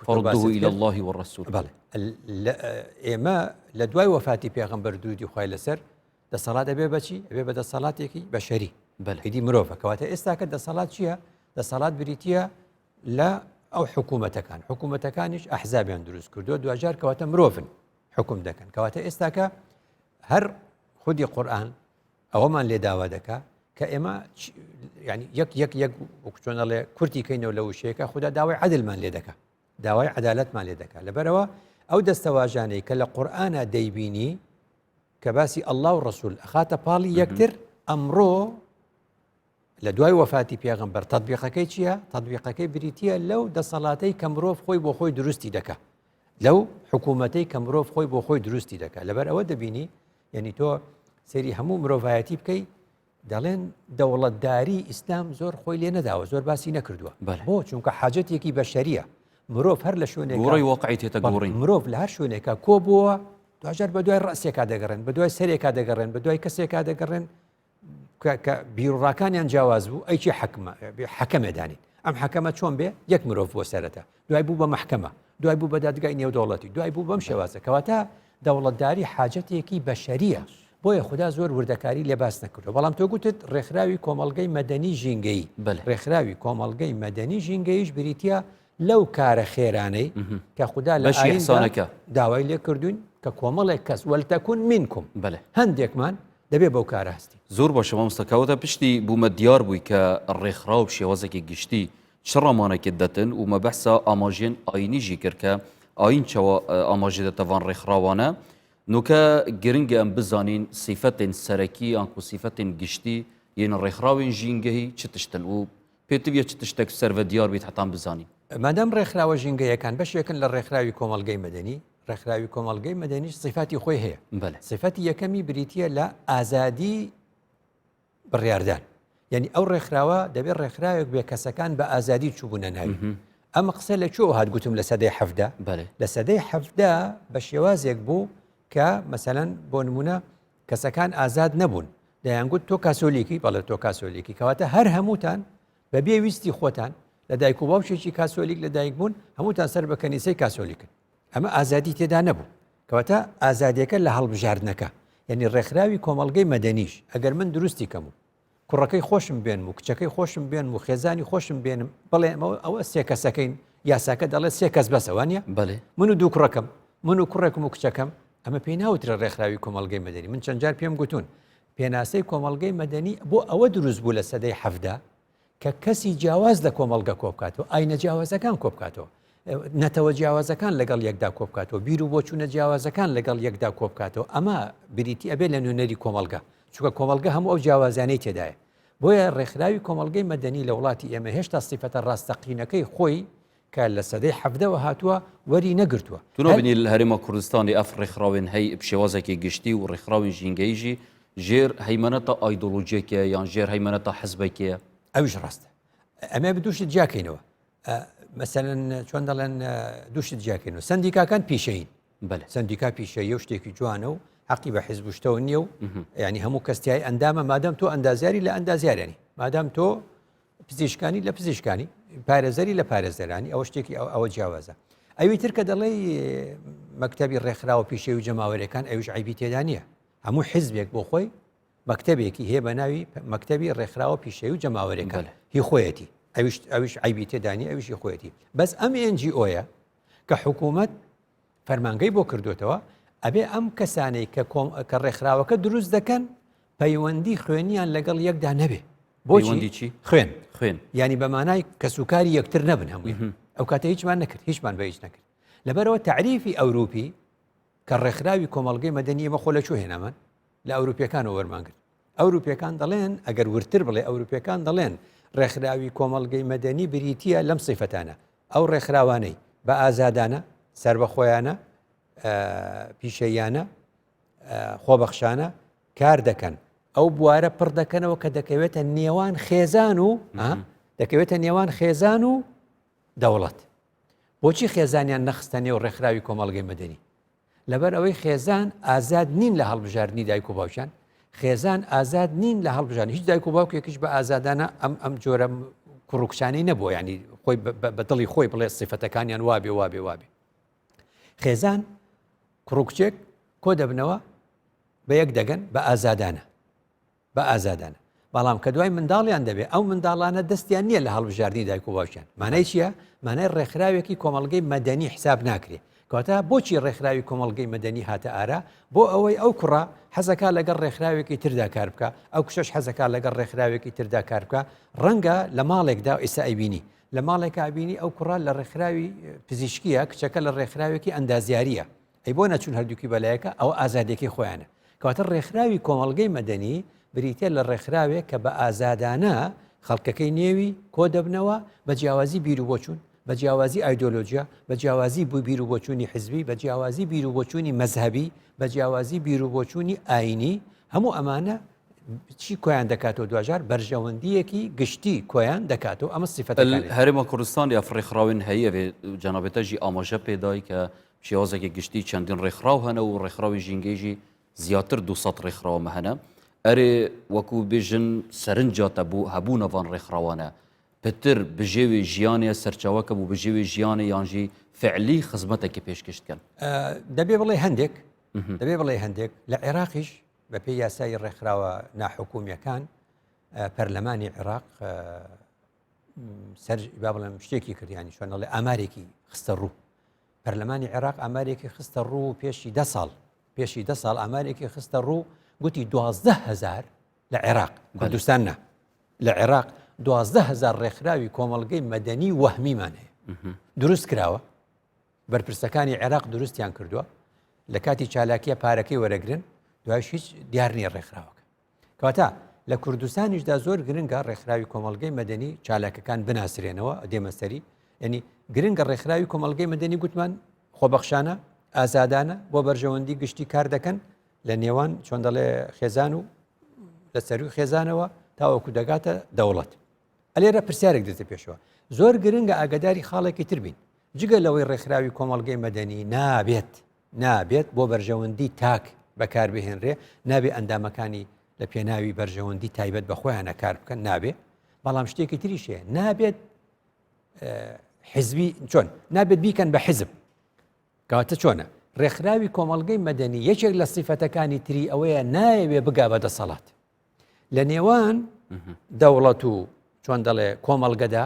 فردوه إلى الله والرسول بەڵێ ئێمە لە دوای وەفاتی پێغەمبەر درودی خوای لەسەر دەسەڵات ئەبێ بەچی ئەبێ بە دەسەڵاتێکی بەشەری ئیدی مرۆڤە کەواتە ئێستاکە دەسەڵات چییە دەسەڵات بریتە لە ئەو حکوومەتەکان حکوومەتەکانیش ئەحزابیان دروست کردووە دوجار کەواتە مرۆڤن حکوم دەکەن کەواتە ئێستاکە هەر خودی قورآن ئەوەمان لێ داوا دەکا کە ئێمە ینی یەک یەک یەک وەکو چۆن ئەڵێ کورتی کەینەوە لە وشەیەکە خودا داوای عەدلمان لێ دەکا داوای عەدالەتمان لێ دەکا لەبەرەوە ئەو دەستەواژانەی کە لە قورئانە دەیبینی کە باسی ئەللا و ڕسول ئەخاتە پاڵی یەکتر ئەمڕۆ لە دوای وەفاتی پێغەمبەر تەتبیقەکەی چییە؟ تەتبیقەکەی بریتییە لەو دەسەڵاتەی کە مرۆڤ خۆی بۆ خۆی دروستی دەکا لەو حکوومەتەی کە مرۆڤ خۆی بۆ خۆی دروستی دەکا لەبەر ئەوە دەبینی یعنی تۆ سەیری هەموو مرۆڤایەتی بکەی دەڵێن دەوڵەتداری ئیسلام زۆر خۆی لێ نەداوە زۆر باسی نەکردووە بۆ چونکە حاجەتێکی بەشەریە مرۆڤ هەر لە شوێنێک گۆڕی واقعی تێتە گۆڕین مرۆڤ لە هەر شوێنێکە کۆبووە دواجار بە دوای ڕەسێکا دەگەڕێن بە دوای سەرێکا دەگەڕێن بە دوای کەسێکا دەگەڕێن کە بیرڕاکانیان جیاواز بوو ئەیکی حەکمە حەکەمێ دانین ئەم حەکەمە چۆن بێ یەک مرۆڤ بۆ سەرەتا دوای بوو بە مەحکەمە دوای بوو بە دادگای نێودەوڵەتی دوای بوو بەم شێوازە کەواتە دەوڵەتداری حاجەتێکی بەشەریە بۆیە خودا زۆر وردەکاری لێ باس نەکردو بەڵام تۆ گوتت ڕێکخراوی کۆمەڵگەی مەدەنی ژینگەیی ڕێکخراوی کۆمەڵگەی مەدەنی ژینگەیش بریتە لەو کارە خێرانەی کە خودا لە ئایینەکە داوای لێ کردوین کە کۆمەڵێک کەس وەلتەکون منکم بەێ هەندێکمان دەبێ بەو کارە هەستی. زۆر باشە مامۆستا کەواتە پشتی بوومە دیار بووی کە ڕێکخراو بە شێوازێکی گشتی چ ڕامانێکت دەتن و مە بەحسا ئاماژێن ئاینی ژی کرد کە ئاین چەوە ئاماژێ دەتە ڤان ڕێکخراوانە نوکە گرنگە ئەم بزانین سیفەتێن سەرەکی یانکو سیفەتێن گشتی یێن ڕێکخراوێن ژینگەهی چ تشتن و پێتویە چ تشتێک سەرڤە دیار بیت هەتان بزانین. مادام ڕێکخراوە ژینگەیەکان بەشێکن لە ڕێکخراوی کۆمەڵگەی مەدەنی، ڕێکخراوی کۆمەڵگەی مەدەنیش سیفاتی خۆی هەیە. بەلێ. سیفەتی یەکەمی بریتییە لە ئازادی بڕیاردان. یعنی ئەو ڕێکخراوە دەبێت ڕێکخراوێک بێ کەسەکان بە ئازادی چووبوونە ناوی. ئەمە قسە لە کوێوە هات گوتم لە سەدەی حەفدە؟ بەلێ. لە سەدەی حەفدە بە شێوازێک بوو کە مەسەلەن بۆ نمونە کەسەکان ئازاد نەبوون دەیانگوت تۆ کاسۆلیکی بەڵێ تۆ کاسۆلیکی کەواتە هەر هەمووتان بە بێ ویستی خۆتان لە دایک و باوکێکی کاسۆلیک لە دایک بوون هەمووتان سەر بە کەنیسەی کاسۆلیکن ئەمە ئازادی تێدا نەبوو کەواتە ئازادیەکە لە هەڵبژاردنەکە یعنی ڕێکخراوی کۆمەڵگەی مەدەنیش ئەگەر من دروستی کەم و کوڕەکەی خۆشم بێنم و کچەکەی خۆشم بێنم و خێزانی خۆشم بێنم بڵێ ئەوە سێ کەسەکەین یاساکە دەڵێت سێ کەس بەسە وانە بەێ من و دوو کوڕەکەم من و کوڕێکم و کچەکەم ئەمە پێی ناوترە ڕێکخراوی کۆمەڵگەی مەدەنی من چەند جار پێم گوتون پێناسەی کۆمەڵگەی مەدەنی بۆ ئەوە دروست بوو لە سەدەی حەفدا کە کەسی جیاواز لە کۆمەڵگە کۆبکاتەوە ئاینە جیاوازەکان کۆبکاتەوە نەتەوە جیاوازەکان لەگەڵ یەکدا کۆبکاتەوە بیر و بۆچوونە جیاوازەکان لەگەڵ یەکدا کۆبکاتەوە ئەمە بریتی ئەبێ لە نوێنەری کۆمەڵگە چونکە کۆمەڵگە هەموو ئەو جیاوازیانەی تێدایە بۆیە ڕێکخراوی کۆمەڵگەی مەدەنی لە وڵاتی ئێمە هێشتا سیفەتە ڕاستەقینەکەی خۆی کە لە سەدەی حەڤدەوە هاتووە وەری نەگرتووە. تو نابینی لە هەرێما کوردستانی ئەف ڕێکخراوێن هەی ب شێوازێکی گشتی و ڕێکخراوێن ژینگەیی ژی ژێر هەیمەنەتا ئایدۆلۆژیەکێ یان ژێر هەیمەنەتا حزبێکێ؟ ئەویش ڕاستە. ئەمێ دوو شت جیاکەینەوە. مەسەلەن چۆن دەڵێن دوو شت جیاکەینەوە. سەندیکاکان پیشەیین. بەلێ. سەندیکا پیشەییە و شتێکی جوانە و حەقی بە حزب و شتەوە نییە و یعنی هەموو کەس تیای ئەندامە مادام تۆ ئەندازیاری لە ئەندازیارانی مادام تۆ پزیشکانی لە پزیشکانی پارێزەری لە پارێزەرانی ئەوە شتێکی ئەوە جیاوازە ئەوی تر کە دەڵێ مەکتتەبی ڕێکخراوە پیشەی و جەماوەرەکان ئەوش عیبی تێدا نییە هەموو حیزبێک بۆ خۆی مەکتتەبێکی هەیە بە ناوی مەکتتەبی ڕێکخراوە پیشەی و جەماوەرەکان هی خۆیەتی ئەوش ئەوش عیبی تێدانی ئەوشی خۆیەتی بەس ئەم NGO یە کە حکوومەت فەرمانگەی بۆ کردوتەوە ئەبێ ئەم کەسانەی کە کە ڕێکخراوەکە دروست دەکەن پەیوەندی خوێنیان لەگەڵ یەکدا نەبێ بۆچی چی خوێن خوێن ینی بە مانای کەسوکاری یەکتر نەبن هەمووی ئەو کاتە هیچمان نەکرد هیچمان بە هیچ نەکرد لەبەرەوە تعریفی ئەوروپی کە ڕێکخراوی کۆمەڵگەی مەدەنی ئێمە خۆ لە کوێ هێنامان لە ئەوروپیەکانەوە وەرمانگرت ئەوروپیەکان دەڵێن ئەگەر ورتر بڵێ ئەوروپیەکان دەڵێن ڕێکخراوی کۆمەڵگەی مەدەنی بریتە لەم سیفەتانە ئەو ڕێکخراوانەی بە ئازادانە سربەخۆیانە پیشەیانە خۆبەخشانە کار دەکەن ئەو بوارە پڕ دەکەنەوە کە دەکەوێتە نێوان خێزان و دەکەوێتە نێوان خێزان و دەوڵەت بۆچی خێزانیان نەخستە نێو ڕێکخراوی کۆمەڵگەی مەدەنی؟ لەبەر ئەوەی خێزان ئازاد نین لە هەڵبژاردنی دایک و باوکیان، خێزان ئازاد نین لە هەڵبژاردن، هیچ دایک و باوکێکیش بە ئازادانە ئەم ئەم جۆرە کوڕ و کچانەی نەبووە، یانی خۆی بە دڵی خۆی بڵێ سیفەتەکانیان وابێ وابێ وابێ. خێزان کوڕ و کچێک کۆ دەبنەوە بە یەک دەگەن بە ئازادانە. بە ئازادانە بەڵام کە دوای منداڵیان دەبێ ئەو منداڵانە دەستیان نییە لە هەڵبژاردنی دایک و باوکیان مانای چییە مانای ڕێکخراوێکی کۆمەڵگەی مەدەنی حساب ناکرێ کەواتە بۆچی ڕێکخراوی کۆمەڵگەی مەدەنی هاتە ئارا بۆ ئەوەی ئەو کوڕە حەزەکا لەگەڵ ڕێکخراوێکی تردا کار بکە ئەو کچەش حەزەکا لەگەڵ ڕێکخراوێکی تردا کار بکە ڕەنگە لە ماڵێکدا ئێستا ئەیبینی لە ماڵێکا بینی ئەو کوڕە لە ڕێکخراوی پزیشکیە کچەکە لە ڕێکخراوێکی ئەندازیاریە ئەی بۆ نەچوون هەردووکی بەلایەکە ئەوە ئازادیەکەی خۆیانە کەواتە ڕێکخراوی کۆمەڵگەی مەدەنی بریتە لە ڕێکخراوێک کە بە ئازادانە خەڵکەکەی نێوی کۆ دەبنەوە بە جیاوازی بیر و بۆچوون بە جیاوازی ئایدۆلۆژیا بە جیاوازی بوو بیر و بۆچوونی حزبی بە جیاوازی بیر و بۆچوونی مەزهەبی بە جیاوازی بیر و بۆچوونی ئاینی هەموو ئەمانە چی کۆیان دەکاتەوە دواجار بەرژەوەندیەکی گشتی کۆیان دەکاتەوە ئەمە سیفەتەکانی. هەرێما کوردستان یا ڕێکخراوێن هەیە ئەێ جەنابێتە ژی ئاماژە پێدای کە شێوازێکی گشتی چەندین ڕێکخراو هەنە و ڕێکخراوی ژینگەیژی زیاتر 200 ڕێکخراوە هەنە ئەرێ وەکو بێژن سەرنجاتە بوو هەبوونە ڤان ڕێکخراوانە پتر بژێوی ژیانێ سەرچاوەکە بوو بژێوی ژیانێ یانژی فعلی خزمەتێکی پێشکەش دکەن. دەبێ بڵێ هەندێک دەبێ بڵێ هەندێک لە عێراقیش بەپێی یاسای ڕێکخراوە ناحکومیەکان پەرلەمانی عێراق سەر با بڵێم شتێکی کردیانی چۆن ئەڵێ ئامارێکی خستە ڕوو پەرلەمانی عێراق ئامارێکی خستە ڕوو پێشی ده ساڵ پێشی ده ساڵ ئامارێکی خستە ڕوو گوتی دوازدە هزار لە عێراق کوردستان نا لە عێراق دوازدە هزار ڕێکخراوی کۆمەڵگەی مەدەنی وەهمیمان هەیە دروست کراوە بەرپرسەکانی عێراق دروستیان کردووە لە کاتی چالاکیە پارەکەی وەرەگرن دوایش هیچ دیار نییە ڕێکخراوەکە کەواتە لە کوردستانیشدا زۆر گرنگە ڕێکخراوی کۆمەڵگەی مەدەنی چالاکەکان بناسرێنەوە دێمە سەری ینی گرنگە ڕێکخراوی کۆمەڵگەی مەدەنی گوتمان خۆبەخشانە ئازادانە بۆ بەرژەوەندی گشتی کار دەکەن لە نێوان چۆن دەڵێ خێزان و لە سەروی خێزانەوە تاوەکو دەگاتە دەوڵەت ئەلێرە پرسیارێک دێتە پێشەوە زۆر گرنگە ئاگداری خاڵێکی تر بین جگە لەوەی ڕێکخراوی کۆمەڵگەی مەدەنی نابێت نابێت بۆ بەرژەوەندی تاک بەکاربهێنرێ نابێ ئەندامەکانی لە پێناوی بەرژەوەندی تایبەت بە خۆیانە کار بکەن نابێ بەڵام شتێکی تریش هەیە نابێت حزبی چۆن نابێت بیکەن بە حزب کەواتە چۆنە ڕێکخراوی کۆمەڵگەی مەدەنی یەکێک لە سیفەتەکانی تری ئەوەیە نایەوێ بگا بە دەسەڵات لە نێوان دەوڵەت و چۆن دەڵێ کۆمەڵگەدا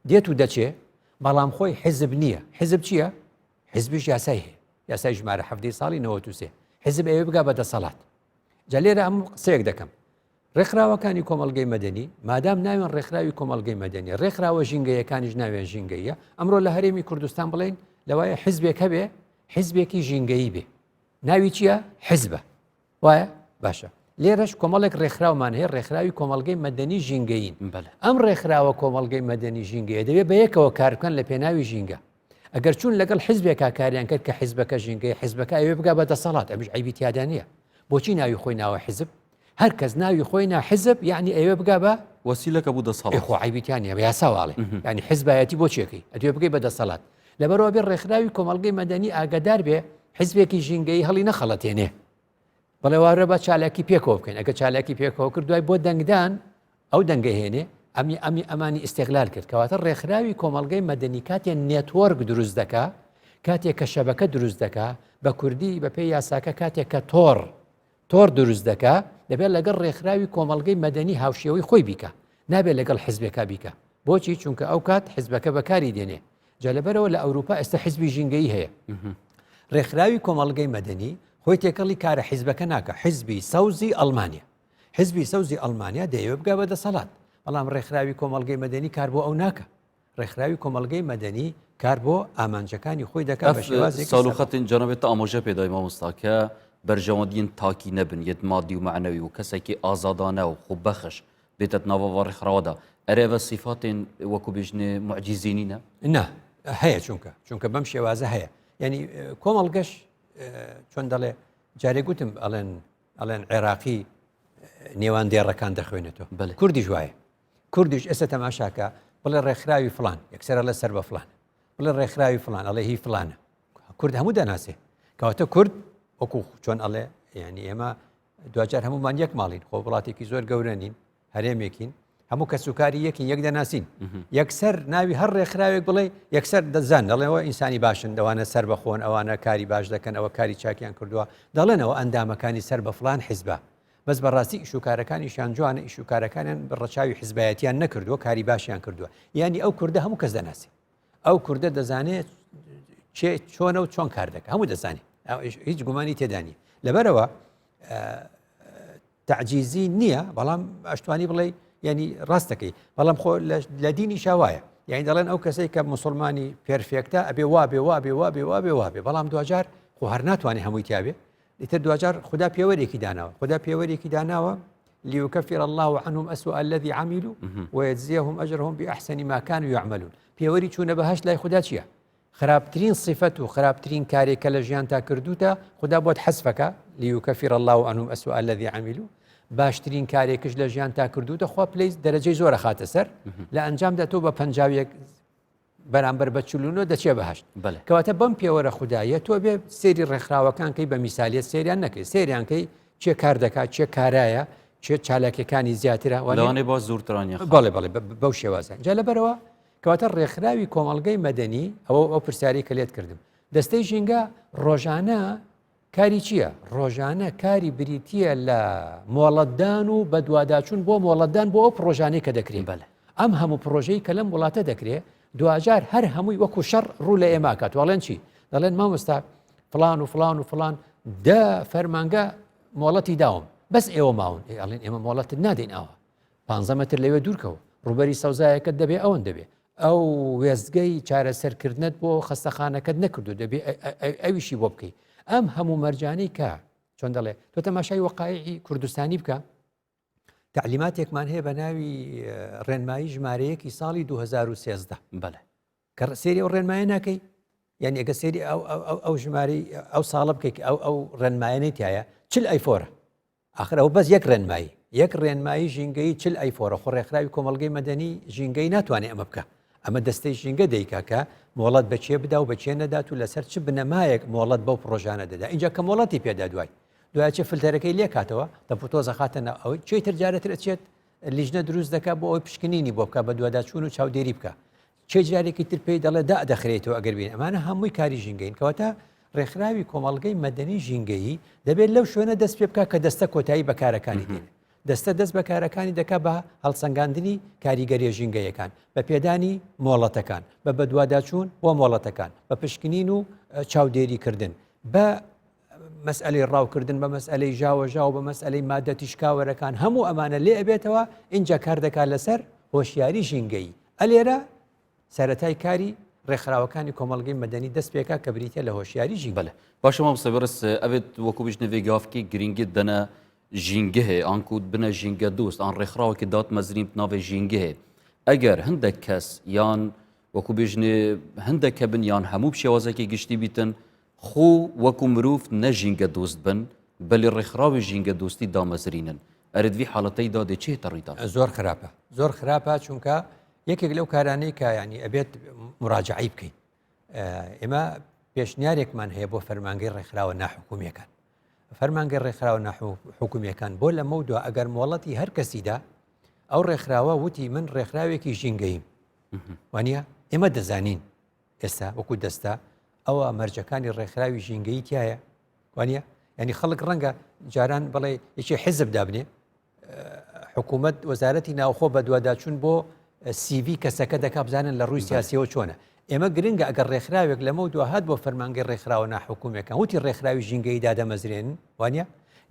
دێت و دەچێ بەڵام خۆی حزب نییە حزب چییە؟ حزبیش یاسای هەیە یاسای ژمارە حەفدەی ساڵی 93 حزب ئەوێ بگا بە دەسەڵات جا لێرە ئەم قسەیەک دەکەم ڕێکخراوەکانی کۆمەڵگەی مەدەنی مادام ناوێن ڕێکخراوی کۆمەڵگەی مەدەنی ڕێکخراوە ژینگەیەکانیش ناوێن ژینگەیە ئەمڕۆ لە هەرێمی کوردستان بڵین لەوایە حزبێک هەبێ حزبێکی ژینگەیی بێ ناوی چییە حزبە وایە؟ باشە لێرەش کۆمەڵێک ڕێکخراومان هەیە ڕێکخراوی کۆمەڵگەی مەدەنی ژینگەیین ئەم ڕێکخراوە کۆمەڵگەی مەدەنی ژینگەیە دەبێت بە یەکەوە کار بکەن لە پێناوی ژینگە ئەگەر چوون لەگەڵ حزبێکا کاریان کرد کە حزبەکە ژینگەی حزبەکە ئەوێ بگا بە دەسەڵات ئەمیش عیبی تیادا نییە بۆچی ناوی خۆی ناوە حزب هەر کەس ناوی خۆی نا حزب یعنی ئەوێ بگا بە وەسیلەکە بوو دەسەڵات خۆ عیبی تیا نییە بە یاسا واڵێ یعنی حزبایەتی بۆ چێکەی ئەتوێ بگەی بە دەسەڵات لەبەرەوە بێ ڕێکخراوی کۆمەڵگەی مەدەنی ئاگادار بێ حزبێکی ژینگەی هەڵی نەخەڵەتێنێ بەڵێ وارە با چالاکی پێکەوە بکەین ئەگە چالاکی پێکەوە کرد دوای بۆ دەنگدان ئەو دەنگە هێنێ ئەمی ئەمی ئەمانی ئیسیغلال کرد کەواتە ڕێکخراوی کۆمەڵگەی مەدەنی کاتێ network دروست دەکا کاتێک کە شەبەکە دروست دەکا بە کوردی بە پێی یاساکە کاتێک کە تۆڕ تۆڕ دروست دەکا دەبێت لەگەڵ ڕێکخراوی کۆمەڵگەی مەدەنی هاوشێوەی خۆی بیکە نابێت لەگەڵ حزبێکا بیکە بۆچی چونکە ئەو کات حزبەکە بەکاری دێنێ جا لەبەرەوە لە ئەوروپا ئێستا حزبی ژینگەیی هەیە ڕێکخراوی کۆمەڵگەی مەدەنی خۆی تێکەڵی کارە حیزبەکە ناکە حزبی سەوزی ئەڵمانیا حزبی سەوزی ئەڵمانیا دەیەوێت بگا بە دەسەڵات بەڵام ڕێکخراوی کۆمەڵگەی مەدەنی کار بۆ ئەو ناکە ڕێکخراوی کۆمەڵگەی مەدەنی کار بۆ ئامانجەکانی خۆی دەکات بە شێوازێکی ساڵ و خەتن جەنابێت ئاماژە پێدای مامۆستا کە بەرژەوەندیین تاکی نەبن یەت مادی و مەعنەوی و کەسێکی ئازادانە و خۆبەخش بێتە ناوە ڕێکخراوەدا ئەرێ بە سیفاتێن وەکو بێژنێ معجیزی نینە؟ نا هەیە چونکە چونکە بەم شێوازە هەیە یعنی کۆمەڵگەش چۆن دەڵێ جارێ گوتم ئەڵێن ئەڵێن عێراقی نێوان دێڕەکان دەخوێنێتەوە بەڵێ کوردیش وایە کوردیش ئێستا تەماشاکە بڵێ ڕێکخراوی فلان یەکسەرە لە سەر بە فلان بڵێ ڕێکخراوی فلان ئەڵێ هی فلانە کورد هەموو دەناسێ کەواتە کورد وەکو چۆن ئەڵێ یعنی ئێمە دواجار هەمومان یەک ماڵین خۆ وڵاتێکی زۆر گەورە نین هەرێمێکین هەموو کەسوکاری یەکین یەک دەناسین یەکسەر ناوی هەر ڕێکخراوێک بڵێ یەکسەر دەزان دەڵێەوە ئینسانی باشن دەوانە سەر بەخۆن ئەوانە کاری باش دەکەن ئەوە کاری چاکیان کردووە دەڵێنەوە ئەندامەکانی سەر بە فلان حیزبە بەس بەڕاستی ئیشوکارەکانیشیان جوانە ئیشوکارەکانیان ڕەچاوی حزبایەتیان نەکردووە کاری باشیان کردووە یعنی ئەو کوردە هەموو کەس دەناسی ئەو کوردە دەزانێت چێ چۆنە و چۆن کار دەکە هەموو دەزانێت هیچ گومانی تێدانی لەبەرەوە تعجیزی نییە بەڵام ئەشتوانی بڵێ ینی ڕاستەکەی بەڵام خۆ لە دینی شاوایە یعنی دەڵێن ئەو کەسێک کە مسلمانی perfect ە ئەبێ وابێ وابێ وابێ وابێ وابێ بەڵام دوجار خۆ هەر ناتوانێت هەمووی تیاابێ ئیتر دواجار خودا پێوەرێکی داناوە خودا پێوەرێکی داناوە ليكفر الله عنهم أسوأ الذي عملوا ويجزيهم أجرهم بأحسن ما كانوا يعملون پێوەری چوونە بەهشت لای خودا چییە؟ خراپترین صفەت و خراپترین کارێک کە لە ژیان تا کردوتە خدا بۆت حەزفەکە ليكفر الله عنهم أسوأ الذي عملوا. باشترین کارێکش لە ژیان تا کردوتە خوا پلەی دەرەجەی زۆرە خاتە سەر لە ئەنجامدا تۆ بە 51 بەرامبەر بە 49 دەچێ بەهشت کەواتە بەم پێوەرە خودایە تۆ بێ سێری ڕێکخراوەکان کەی بە میسالیت سێریان نەکەی سێریان کەی چێ کار دەکات چێ کارایە چێ چالاکیەکانی زیاترە وانێ با زۆرترانە بەڵێ بەڵێ بەو شێوازە جا لەبەرەوە کەواتە ڕێکخراوی کۆمەڵگەی مەدەنی ئەوە ئەو پرسیاری کە لێت کردم دەستەی ژینگە ڕۆژانە کاری چییە؟ ڕۆژانە کاری بریتییە لە مۆڵەتدان و بەدواداچوون بۆ مۆڵەتدان بۆ ئەو پڕۆژانەی کە دەکرێن. بەلێ. ئەم هەموو پڕۆژەی کە لەم وڵاتە دەکرێ، دواجار هەر هەمووی وەکو شەڕ ڕوو لە ئێمە ئەکات. ئەڵێن چی؟ دەڵێن مامۆستا فڵان و فڵان و فڵان دە فەرمانگە مۆڵەتی داوم، بەس ئێوە ماون. ئێ ئەڵێن ئێمە مۆڵەتت نادەین ئاوا. پانزە مەتر لەوێ دوورکەوە، ڕووبەری سەوزایەکەت دەبێ ئەوەند دەبێ. ئەو وێستگەی چارەسەرکردنت بۆ خەستەخانەکەت نەکردو دەبێ ئەویشی بۆ بکەیت ئەم هەموو مەرجانەی کە چۆن دەڵێ تۆ تەماشای وەقایعی کوردستانی بکە تعلیماتێکمان هەیە بە ناوی ڕێنمایی ژمارەیەکی ساڵی 2013 بەڵێ کە سێری ئەو ڕێنمایە ناکەی یعنی ئەگە سێری ئەو ئەو ژمارەی ئەو ساڵە بکەیت ئەو ئەو ڕێنمایەنەی تایە چل ئەیفۆرە ئاخر ئەوە بەس یەک ڕێنمایی، یەک ڕێنمایی ژینگەیی چل ئەیفۆرە، خۆ ڕێکخراوی کۆمەڵگەی مەدەنی ژینگەیی ناتوانێ ئەمە بکا، ئەمە دەستەی ژینگە دەیکا کە مۆڵەت بە کێ بدا و بە کێ نەدات و لەسەر چ بنەمایەک مۆڵەت بەو پڕۆژانە دەدا، ئینجا کە مۆڵەتی پێدا دوای دوای ئەچێ فلتەرەکەی لێکاتەوە، تەپوتۆز ئەخاتە ناو ئەوەی، کێی تر جارێ تر ئەچێت لیژنە دروست دەکا بۆ ئەوەی پشکنینی بۆ بکا، بەدواداچوون و چاودێری بکا. کێ جارێکی تر پێی دەڵێ دادەخرێیتەوە ئەگەر بین ئەمانە هەمووی کاری ژینگەین کەواتە ڕێکخراوی کۆمەڵگەی مەدەنی ژینگەیی دەبێت لەو شوێنە دەست پێ بکە کە دەستە کۆتایی بە کارەکانی دێنێت دەستە دەست بە کارەکانی دەکا بە هەڵسەنگاندنی کاریگەریە ژینگەیەکان بە پێدانی مۆڵەتەکان بە بەدواداچوون بۆ مۆڵەتەکان بە پشکنین و چاودێریکردن بە مەسئلەی ڕاوکردن بە مەسئلەی ژاوەژاو بە مەسئلەی مادە تیشکاوەرەکان هەموو ئەمانە لێ ئەبێتەوە ئینجا کار دەکات لەسەر هۆشیاری ژینگەیی ئەلێرە سەرەتای کاری ڕێکخراوەکانی کۆمەڵگەی مەدەنی دەست پێکا کە بریتە لە هۆشیاری ژینگە. بەلێ باشە مامۆستا بەڕێز ئەوێت وەکو بژنە ڤێ گافکی گرینگی دەنە ژینگەهێ ئانکو بنە ژینگە دوست ئان ڕێکخراوەکی دات مەزرین ناوێ ژینگەهێ ئەگەر هەندێک کەس یان وەکو بژنێ هەندێک کە بن یان هەموو شێوازێکی گشتی بیتن خۆ وەکو مروڤ نە ژینگە دۆست بن بەلی ڕێکخراوی ژینگە دۆستی دامەزرینن ئەرێ دڤی حاڵەتەی دا دێ چێتە ڕویدان؟ زۆر خراپە زۆر خراپە چونکە یەکێک لەو کارانەی کە ینی ئەبێت مراجعی بکەین ئێمە پێشنیارێکمان هەیە بۆ فەرمانگەی ڕێکخراوە ناحکومیەکان فەرمانگەی ڕێکخراوە ناحکومیەکان بۆ لەمە دو ئەگەر مۆڵەتی هەر کەسیدا ئەو ڕێکخراوە وتی من ڕێکخراوێکی ژینگەیم وانە ئێمە دەزانین ئێستا وەکو دەستە ئەوە مەرجەکانی ڕێکخراوی ژینگەیی تایە وانە ینی خەڵک ڕەنگە جاران بڵێ یەکی حیزب دابنێ حکوومەت وەزارەتی ناوخۆ بەدواداچوون بۆ سیڤی کەسەکە دەکا بزانن لە ڕووی سیاسیەوە چۆنە ئێمە گرنگە ئەگەر ڕێکخراوێک لەمە دواهات بۆ فەرمانگەی ڕێکخراوە ناحکومەکان وتی ڕێکخراوی ژینگەی دادەمەزرێن وانە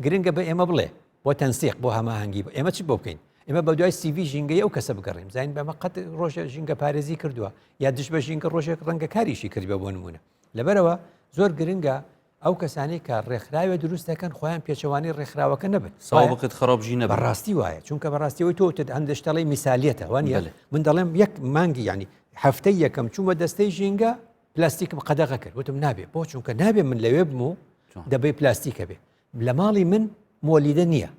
گرنگە بە ئێمە بڵێ بۆ تەنسیق بۆ هەماهەنگی بۆ ئێمە چ بۆ بکەین ئێمە بە دوای سیڤی ژینگەی ئەو کەسە بگەڕێن زین بەمە قەت ڕۆژێ ژینگە پارێزی کردووە یا دژ بە ژینگە ڕۆژێک ڕەنگە کاریشی کرد بە بۆ نمونە لەبەرەوە زۆر گرنگە ئەو کەسانی کە ڕێکخراوێ دروست دەکەن خۆیان پێچەوانی ڕێکخراوەکە نەبن ساوقت خراپ ژی نەبن بەڕاستی وایە چونکە بەڕاستیەوەی تۆ تد هەندێک میسالیەتە وانە من دەڵێم یەک مانگی ینی هەفتەی یەکەم چوومە دەستەی ژینگە پلاستیکم قەدەغە کرد وتم نابێ بۆ چونکە نابێ من لەوێ بم و دەبەی پلاستیکە بێ لە ماڵی من مۆلیدە نییە.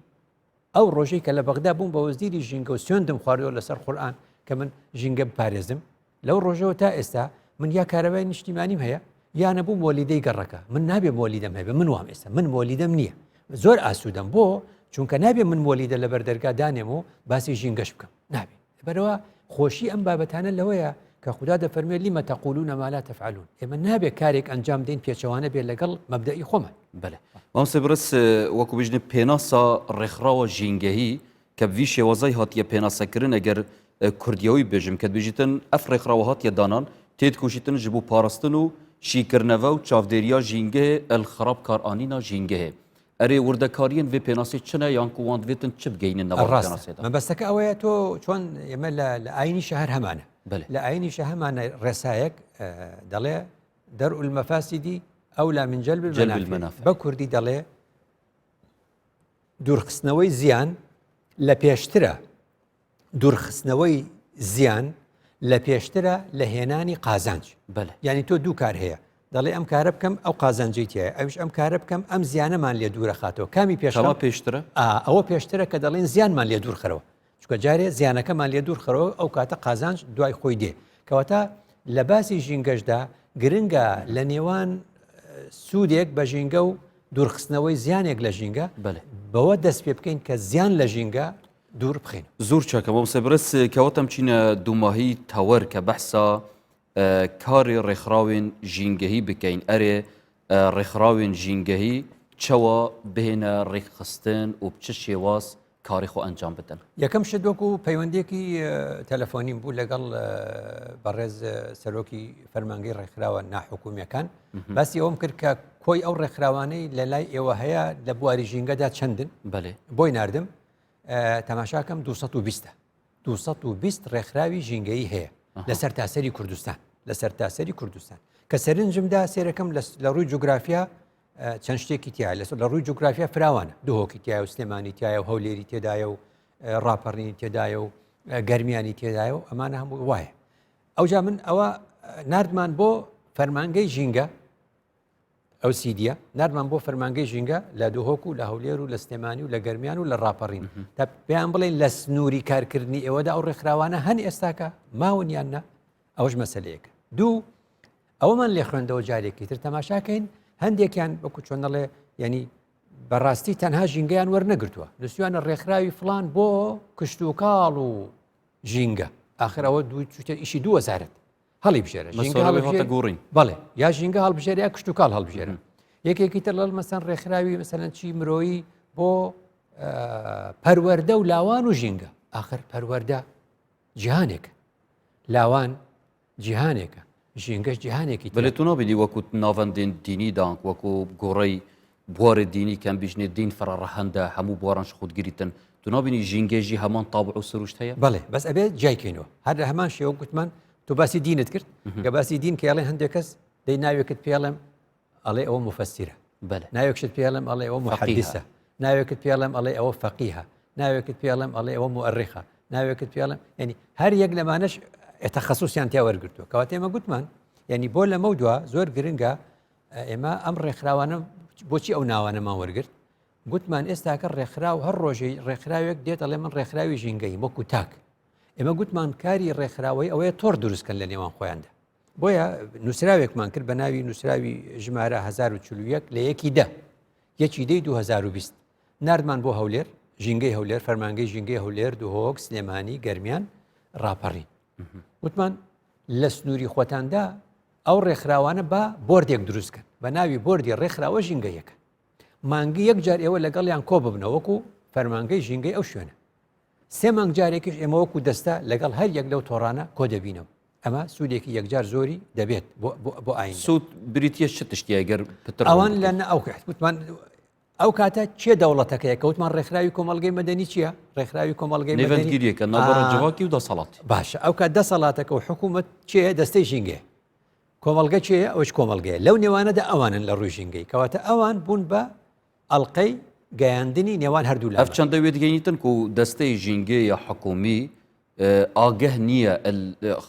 ئەو ڕۆژەی کە لە بەغدا بووم بە وەزیری ژینگە و سوێندم خواردووە لەسەر قورئان کە من ژینگە بپارێزم، لەو ڕۆژەوە تا ئێستا من یا کارەبای نیشتیمانیم هەیە یا نەبوو مۆلیدەی گەڕەکە. من نابێ مۆلیدەم هەبێ، من وام ئێستا من مۆلیدەم نییە. زۆر ئاسوودەم بۆ؟ چونکە نابێ من مۆلیدە لەبەر دەرگا دانێم و باسی ژینگەش بکەم. نابێ. لەبەرئەوە خۆشی ئەم بابەتانە لەوەیە کە خودا دەفەرموێت لم تقولون ما لا تفعلون ئێمە نابێت کارێک ئەنجام دەین پێچەوانە بێت لەگەڵ مەبدەئی خۆمان. بەلێ مامۆستای بەڕێز وەکو بژنە پێناسە ڕێکخراوە ژینگەهی کە بڤی شێوازای هاتیە پێناسەکردن ئەگەر کوردیەوەی بێژم کە دبێژیتن ئەف ڕێکخراوە هاتیە دانان تێدکۆشیتن ji bo parastin û şîkirneve û çavdêriya jîngehê el xerab karanîna jîngehê ئەرێ وردەکارییەن ڤێ پێناسەی چنە یان کو وان دڤێتن چ بگەینن ناڤ ڕاستە پێناسەێ دا؟ مەبەستەکە ئەوەیە تۆ چۆن ئێمە لە لە ئاینیشە هەر هەمانە بەلێ. لە ئاینیشە هەمانە ڕێسایەک دەڵێ دەرء المفاسد أولى من جلب جلب المنافع المنافع. بە کوردی دەڵێ دوورخستنەوەی زیان لە پێشترە دوورخستنەوەی زیان لە پێشترە لە هێنانی قازانج بەلێ. یعنی تۆ دوو کار هەیە. دەڵێ ئەم کارە بکەم ئەو قازانجەی تایە ئەوش ئەم کارە بکەم ئەم زیانەمان لێ دوورەخاتەوە کامی پێشەوە پێشترە ئەوە پێشترە کە دەڵێن زیانمان لێ دوورخەرەوە چکە جارێ زیانەکەمان لێ دوورخەرەوە ئەو کاتە قازانج دوای خۆی دێ کەواتە لە باسی ژینگەشدا گرنگە لە نێوان سوودێک بە ژینگە و دوورخستنەوەی زیانێک لە ژینگە بەوە دەست پێ بکەین کە زیان لە ژینگە دوور بخەین. زۆر چاکە مامۆستای بەڕێز کەواتە بچینە دوماهی تەوەر کە بەحسا کاری ڕێکخراوێن ژینگەهی بکەین ئەرێ ڕێکخراوێن ژینگەهی چەوە بهێنە ڕێکخستن و بچ شێواز کاری خۆ ئەنجام بدەن؟ یەکەم شت وەکو پەیوەندێکی تەلەفۆنیم بوو لەگەڵ بەڕێز سەرۆکی فەرمانگەی ڕێکخراوە ناحکومیەکان باسی ئەوم کرد کە کۆی ئەو ڕێکخراوانەی لە لای ئێوە هەیە لە بواری ژینگەدا چەندن بەێ بۆی ناردم تەماشاکەم 220 220 ڕێکخراوی ژینگەیی هەیە لە سەرتاسەری کوردستان لە سەرتاسەری کوردستان کە سەرنجمدا سێرەکەم لە ڕووی جوگرافیا چەند شتێکی تیا لەسەر لە ڕووی جوگرافیا فراوانە دهۆکی تایە و سلێمانی تایە و هەولێری تێدایە و ڕاپەڕینی تێدایە و گەرمیانی تێدایە و ئەمانە هەموو وایە ئەوجا من ئەوە نردمان بۆ فەرمانگەی ژینگە ئەو سیدیە نردمان بۆ فەرمانگەی ژینگە لە دهۆک و لە هەولێر و لە سلێمانی و لە گەرمیان و لە ڕاپەڕین تا پێیان بڵێن لە سنووری کارکردنی ئێوەدا ئەو ڕێکخراوانە هەن ئێستاکە ماون یان نا ئەوەش مەسلەیەکە دوو ئەوەمان لێ خوێندەوە جارێکی تر تەماشاکەین هەندێکیان وەکو چۆن دەڵێ یعنی بەڕاستی تەنها ژینگەیان وەرنەگرتووە نووسیانە ڕێکخراوی فلان بۆ کشتوکاڵ و ژینگە آخر ئەوە دوو چوتە ئیشی دوو وەزارەت هەڵی بژێرە ژینگە هەڵبژێرە گۆڕین بەڵێ یا ژینگە هەڵبژێرە یا کشتوکاڵ هەڵبژێرە یەکێکی تر لەڵ مەسەن ڕێکخراوی مەسەلەن چی مرۆیی بۆ پەروەردە و لاوان و ژینگە آخر پەروەردە جیهانێک لاوان جیهانێکە ژینگەش جیهانێکی ترە. بەلێ تو نابینی وەکو ناڤەندێن دینی دانک وەکو گۆڕەی بوارێ دینی کەم بیژنێ دین فرە ڕەهەندە هەموو بوارانش خود گریتن تو نابینی ژینگەی ژی هەمان تابع و سروشت هەیە؟ بەڵێ بەس ئەبێ جیای کەینەوە هەر لە هەمان شێوە گوتمان تو باسی دینت کرد کە باسی دین کە ئەڵێ هەندێک کەس دەی ناوێکت پێڵێم ئەڵێ ئەوە موفەسیرە بەلێ ناوێکشت پێڵێم ئەڵێ ئەوە محەدیسە ناوێکت پێڵێم ئەڵێ ئەوە فەقیهە ناوێکت پێڵێم ئەڵێ ئەوە مؤرخە ناوێکت پێڵێم ینی هەر یەک لەمانەش تەخەسوسیان تیا وەرگرتووە کەواتە ئێمە گوتمان ینی بۆ لەمە دوا زۆر گرنگە ئێمە ئەم ڕێکخراوانە بۆچی ئەو ناوانەمان وەرگرت گوتمان ئێستاکە ڕێکخراو هەر ڕۆژەی ڕێکخراوێک دێت ئەڵێ من ڕێکخراوی ژینگەی وەکو تاک ئێمە گوتمان کاری ڕێکخراوەی ئەوەیە تۆر دروستکەن لە نێوان خۆیاندا بۆیە نووسراوێکمان کرد بە ناوی نووسراوی ژمارە 1041 لە یەکی دە یەکی دەی 2020 ناردمان بۆ هەولێر ژینگەی هەولێر فەرمانگەی ژینگەی هەولێر دهۆک سلێمانی گەرمیان ڕاپەڕین وتمان لە سنووری خۆتاندا ئەو ڕێکخراوانە بە بۆردێک دروستکەن بە ناوی بۆردی ڕێکخراوە ژینگەیەکە مانگی یەک جار ئێوە لەگەڵیان کۆ ببنەوە وەکو فەرمانگەی ژینگەی ئەو شوێنە سێ مانگ جارێکیش ئێمە وەکو دەستە لەگەڵ هەر یەک لەو تۆڕانە کۆ دەبینەوە ئەمە سوودێکی یەکجار زۆری دەبێت بۆ ئاین سوود بریتە چ تشتی ئەگەر پتر ئەوان لە ئەو وتمان ئەو کاتە چێ دەوڵەتەکەیە کەوتمان ڕێکخراوی کۆمەلگەی مەدەنی چییە ڕێکخراوی کۆمەلگەی نێوەندگیریەکە ناوەڕە جڤاکی و دەسەڵات باشە ئەو کات دەسەڵاتەکە و حکوومەت چێ دەستەی ژینگەیە کۆمەلگە چێ ئەوش کۆمەلگەیە لەو نێوانەدا ئەوانن لە ڕووی ژینگەی کەواتە ئەوان بوون بە ئەڵلقەی گەیاندنی نێوان هەردوو لە ئەف چەندە وێدگەینیتن و دەستەی ژینگەیە حکومی ئاگەه نییە ال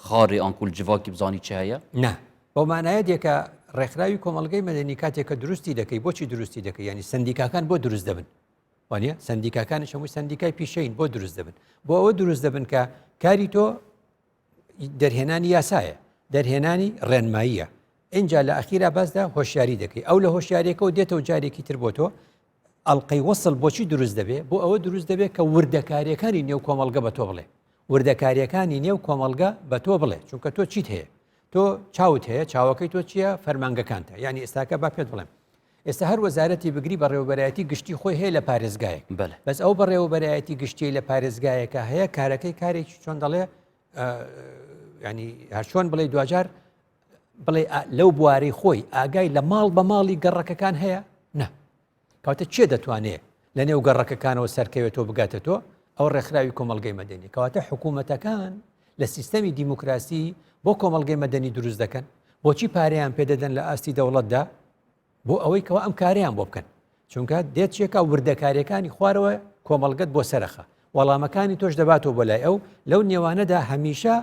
خارێ ئانکو ال جڤاکی بزانی چ هەیە؟ نا. بەو مانایە دێ کە ڕێکخراوی کۆمەڵگەی مەدەنی کاتێک کە دروستی دەکەی بۆچی دروستی دەکەی یانی سەندیکاکان بۆ دروست دەبن وانە سەندیکاکانیش هەمووی سەندیکای پیشەین بۆ دروست دەبن بۆ ئەوە دروست دەبن کە کاری تۆ دەرهێنانی یاسایە دەرهێنانی ڕێنماییە ئینجا لە ئەخیرا باسدا هۆشیاری دەکەی ئەو لە هۆشیارێکەوە دێتەوە جارێکی تر بۆ تۆ ئەڵلقەی وەسڵ بۆچی دروست دەبێ بۆ ئەوە دروست دەبێت کە وردەکاریەکانی نێو کۆمەڵگە بە تۆ بڵێ وردەکاریەکانی نێو کۆمەڵگە بە تۆ بڵێ چونکە تۆ چیت هەیە تۆ چاوت هەیە چاوەکەی تۆ چییە فەرمانگەکانتە یعنی ئێستاکە با پێت بڵێم ئێستا هەر وەزارەتی بگری بەڕێوەبەرایەتی گشتی خۆی هەیە لە پارێزگایەک بەس ئەو بەڕێوەبەرایەتی گشتی لە پارێزگایەکە هەیە کارەکەی کارێکی چۆن دەڵێ ینی هەرچۆن بڵێ دوجار بڵێ لەو بوارەی خۆی ئاگای لە ماڵ بە ماڵی گەڕەکەکان هەیە نا کەواتە چێ دەتوانێ لە نێو گەڕەکەکانەوە سەرکەوێتەوە بگاتە تۆ ئەو ڕێکخراوی کۆمەلگەی مەدەنی کەواتە حکوومەتەکان لە سیستەمی دیموکراسی بۆ کۆمەلگەی مەدەنی دروست دەکەن بۆچی پارەیان پێدەدەن لە ئاستی دەوڵەتدا بۆ ئەوەی کەوا ئەم کارەیان بۆ بکەن چونکە دێت چێکا وردەکاریەکانی خوارەوە کۆمەڵگەت بۆ سەرەخە وەڵامەکانی تۆش دەباتەوە بۆ لای ئەو لەو نێوانەدا هەمیشە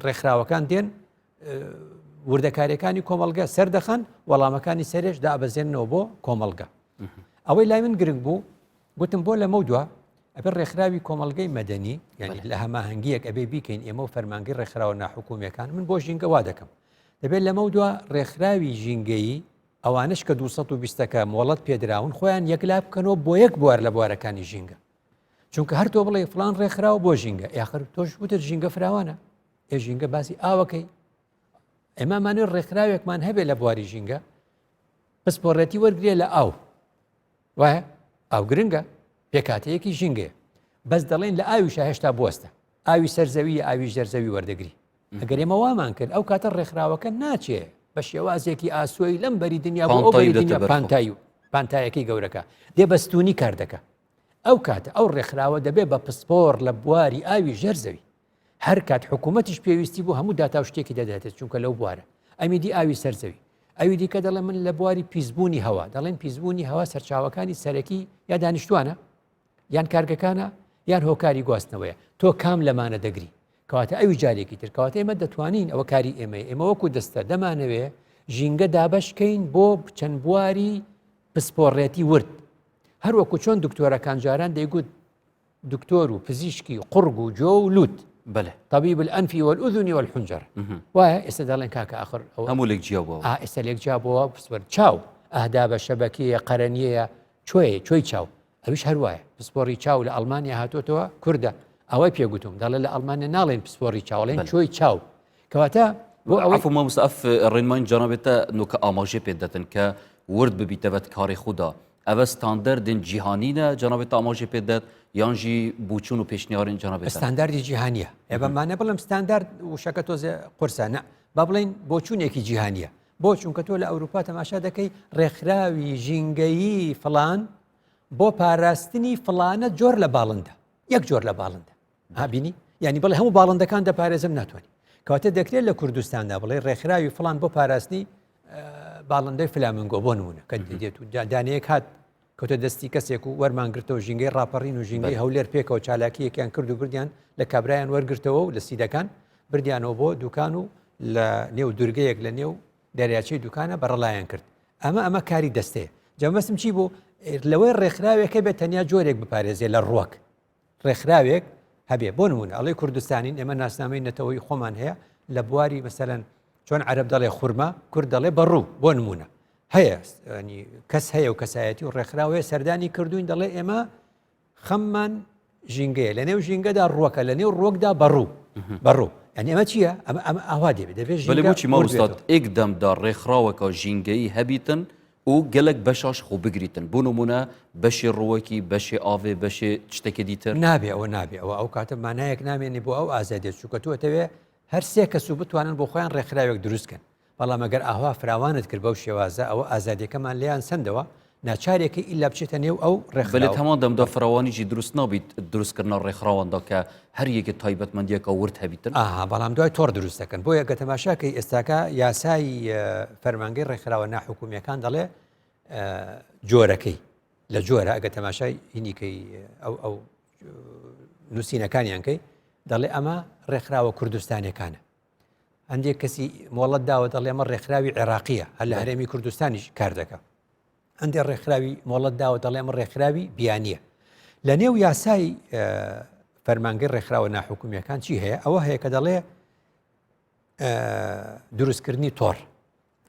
ڕێکخراوەکان دێن. وردەکاریەکانی کۆمەڵگە سەردەخەن وەڵامەکانی سەرێش دابەزێنەوە بۆ کۆمەڵگە ئەوەی لای من گرنگ بوو گوتم بۆ لەمە دوا ئەبێ ڕێکخراوی کۆمەڵگەی مەدەنی یعنی لە هەماهەنگیەک ئەبێ بیکەین ئێمە و فەرمانگەی ڕێکخراوە ناحکومیەکان من بۆ ژینگە وا دەکەم دەبێت لەمە دوا ڕێکخراوی ژینگەیی ئەوانش کە 220ەکە مۆڵەت پێدراون خۆیان یەکلا بکەنەوە بۆ یەک بوار لە بوارەکانی ژینگە چونکە هەر تۆ بڵێ فلان ڕێکخراوە بۆ ژینگە یاخر تۆش وتت ژینگە فراوانە ئێ ژینگە باسی ئاوەکەی ئێمامانێ ڕێکخراوێکمان هەبێ لە بواری ژینگە پسپۆڕێتی وەرگێ لە ئاو وایە ئاو گرنگە پێکاتەیەکی ژینگەیە بەس دەڵێن لە ئاویشە هێشتا بوەستە ئاوی سەرزەوی ئاوی ژێرزەوی وەردەگری ئەگەر ئێمە وامان کرد ئەو کاتە ڕێکخراوەکە ناچێ بە شێوازێکی ئاسۆی لەم بەری دنیا بۆ ئەو بەری دنیا پانتایی و پانتایەکەی گەورەکە دێ بەستونی کار دەکە ئەو کاتە ئەو ڕێکخراوە دەبێ بە پسپۆر لە بواری ئاوی ژێر زەوی هەر کات حکوومەتیش پێویستی بۆ هەموو داتا و شتێکی دەداتێت چونکە لەو بوارە ئەمی دی ئاوی سەرزەوی ئەوی دیکە دەڵێ من لە بواری پیسبوونی هەوا دەڵێن پیسبوونی هەوا سەرچاوەکانی سەرەکی یا دانیشتوانە یان کارگەکانە یان هۆکاری گواستنەوەیە تۆ کام لەمانە دەگری کەواتە ئەوی جارێکی تر کەواتە ئێمە دەتوانین ئەوە کاری ئێمە ئێمە وەکو دەستە دەمانەوێ ژینگە دابشکەین بۆ چەند بواری پسپۆڕێتی ورد هەروەکو چۆن دکتۆرەکان جاران دەیگوت دکتۆر و پزیشکی قوڕگ و جۆ و لوت بەێ طبیب الأنف والأذن والحنجرة وایە ئێستا دەڵێن کاکە ئاخر ئەو هەموو لێک جیا بووە ئا ئێستا لێک جیا بووە پسپۆر چاو ئەهدا بە شەبەکیە قەرەنیەیە چۆیە چۆی چاو ئەویش هەر وایە پسپۆڕی چاو لە ئەڵمانیا هاتۆتەوە کوردە ئەوەی پێگوتم دەڵێ لە ئەڵمانیا ناڵێن پسپۆڕی چاوڵێن چۆی چاو کەواتە بۆ ئەوەی عەفو مامۆستا ئەف ڕێنماین جەنابێتە نوکە ئاماژەی پێ دەتن کە ورد ببیتەوەت کاری خودا ئەوە ستاندەردن جیهانینە جەنابێتە ئاماژەی پێ دەت یانژی بوچون و پێشنیارن جەنابێتە ستانداردی جیهانیە ئێ بەمانە بڵێم ستاندارد وشەکە تۆزێ قورسە نە با بڵێین بۆچوونێکی جیهانیە بۆ چونکە تۆ لە ئەوروپا تەماشا دەکەی ڕێکخراوی ژینگەیی فڵان بۆ پاراستنی فڵانە جۆر لە باڵندە یەک جۆر لە باڵندە ها بینی یعنی بڵێ هەموو باڵندەکان دەپارێزم ناتوانانی کەواتە دەکرێت لە کوردستاندا بڵێ ڕێکخراوی فلان بۆ پاراستنی باڵندەی فلامنگۆ بۆ نمونە کە دێت و دانەیەک هات کەوتە دەستی کەسێک و وەرمان گرتەوە ژینگەی ڕاپەڕین و ژینگەی هەولێر پێکەوە چالاکیەکیان کرد و بردیان لە کابرایان وەرگرتەوە و لە سیدەکان بردیانەوە بۆ دوکان و لە نێو دوورگەیەک لە نێو دەریاچەی دوکانە بەڕەلایان کرد ئەمە ئەمە کاری دەستەیە جەمەسم چی بوو لەوەی ڕێکخراوێکە بێت تەنیا جۆرێک بپارێزێ لە ڕوەک ڕێکخراوێک هەبێ بۆ نمونە ئەڵێ کوردستانین ئێمە ناسنامەی نەتەوەی خۆمان هەیە لە بواری مەسەلەن چۆن عەرب دەڵێ خورما کورد دەڵێ بەڕوو بۆ نمونە هەیە کەس هەیە و کەسایەتی و ڕێکخراوەیە سەردانی کردوین دەڵێ ئێمە خەممان ژینگەیە لە نێو ژینگەدا ڕوەکە لە نێو ڕۆکدا بەڕوو بەڕوو یعنی ئەمە چییە ئەمە ئەمە ئاوا دەبێت دەبێت بۆچی مامۆستا ئێک دەمدا ڕێکخراوەکە ژینگەیی هەبیتن و گەلەک بەشاش خۆ بگریتن بۆ نمونە بەشێ ڕووەکی بەشێ ئاڤێ بەشێ شتێکی دیتر. نابێ ئەوە نابێ ئەوە ئەو کاتە مانایەک نامێنێ بۆ ئەو ئازادیە چونکە تۆ ئەتەوێ هەر سێ کەس و بتوانن بۆ خۆیان ڕێکخراوێک دروست کەن بەڵام ئەگەر ئاوا فراوانت کرد بەو شێوازە ئەوە ئازادیەکەمان لێیان سەندەوە ناچارێکە ئیلا بچێتە نێو ئەو ڕێکخراوە. بەلێ هەمان دەمدا فراوانیی دروست نابیت دروستکردنا ڕێکخراواندا کە هەر یەکێ تایبەتمەندیەکە ورد هەبیتن. ئاها بەڵام دوای تۆڕ دروست دەکەن بۆیە گە تەماشا کەی ئێستاکە یاسای فەرمانگەی ڕێکخراوە ناحکومیەکان دەڵێ جۆرەکەی لە جۆرە ئەگە تەماشای هینیکەی ئەو ئەو نووسینەکانیان کەی دەڵێ ئەمە ڕێکخراوە کوردستانەکانە هەندێک کەسی مۆڵەت داوە دەڵێ ئەمە ڕێکخراوی عێراقیە هەر لە هەرێمی کوردستانیش کار دەکە هەندێک ڕێکخراوی مۆڵەت داوە دەڵێ ئەمە ڕێکخراوی بیانیە لە نێو یاسای فەرمانگەی ڕێکخراوە ناحکومیەکان چی هەیە ئەوە هەیە کە دەڵێ دروستکردنی تۆڕ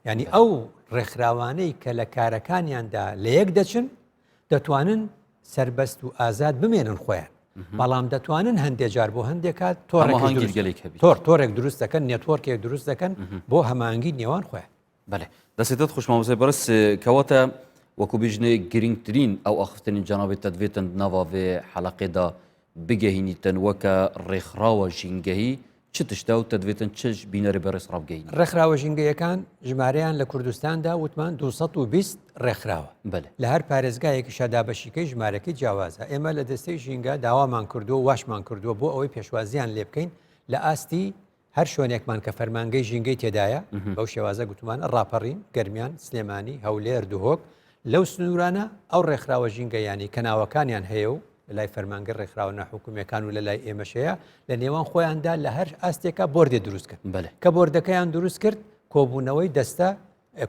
ینی ئەو ڕێکخراوانەی کە لە کارەکانیاندا لە یەک دەچن دەتوانن سربەست و ئازاد بمێنن خۆیان بەڵام دەتوانن هەندێک جار بۆ هەندێک کات تۆڕ تۆڕێک دروست دەکەن network ێک دروست دەکەن بۆ هەمانگی نێوان خۆیان بەلێ دەسێتت خوش مامۆستای بەڕێز کەواتە وەکو بیژنێ گرنگترین ئەو ئاخفتنی جەنابی تەدوێتن ناوا vê حەلەقێدا بگەهینیتن وەکە ڕێکخراوە ژینگەهی چ تشتە و تەدوێتن چش بینەری بەڕێز ڕابگەین ڕێکخراوە ژینگەیەکان ژمارەیان لە کوردستاندا وتمان 220 ڕێکخراوە بەلێ لە هەر پارێزگایەکیشا دابەشیکەی ژمارەکەی جیاوازە ئێمە لە دەستەی ژینگە داوامان کردووە واشمان کردووە بۆ ئەوەی پێشوازیان لێ بکەین لە ئاستی هەر شوێنێکمان کە فەرمانگەی ژینگەی تێدایە بەو شێوازە گوتمان ڕاپەڕین گەرمیان سلێمانی هەولێر دهۆک لەو سنوورانە ئەو ڕێکخراوە ژینگەیانی کە ناوەکانیان هەیە و لە لای فەرمانگەی ڕێکخراوە ناحکومیەکان و لە لای ئێمەشەیە لە نێوان خۆیاندا لە هەر ئاستێکا بۆردێ دروست کرد بەلێ. کە بۆردەکەیان دروست کرد. کۆبوونەوەی دەستە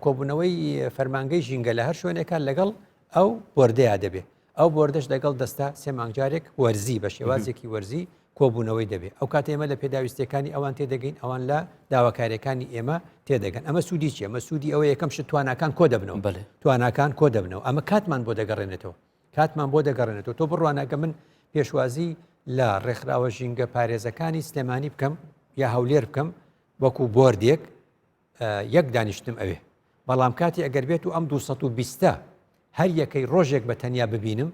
کۆبوونەوەی فەرمانگەی ژینگە لە هەر شوێنێکە لەگەڵ ئەو بۆردەیا دەبێ ئەو بۆردەش لەگەڵ دەستە سێ مانگ جارێک وەرزی بە شێوازێکی وەرزی کۆبوونەوەی دەبێ ئەو کاتە ئێمە لە پێداویستیەکانی ئەوان تێدەگەین ئەوان لە داواکاریەکانی ئێمە تێدەگەن ئەمە سوودی چیە ئەمە سوودی ئەوە یەکەم شت تواناکان کۆ دەبنەوە بەێ تواناکان کۆ دەبنەوە ئەمە کاتمان بۆ دەگەڕێنێتەوە کاتمان بۆ دەگەڕێنێتەوە تۆ بڕوانەکە من پێشوازی لە ڕێکخراوە ژینگە پارێزەکانی سلێمانی بکەم یا هەولێر بکەم وەکو بۆردێک یەک دانیشتنم ئەوێ بەڵام کاتی ئەگەر بێت و ئەم 220 هەر یەکەی ڕۆژێک بە تەنیا ببینم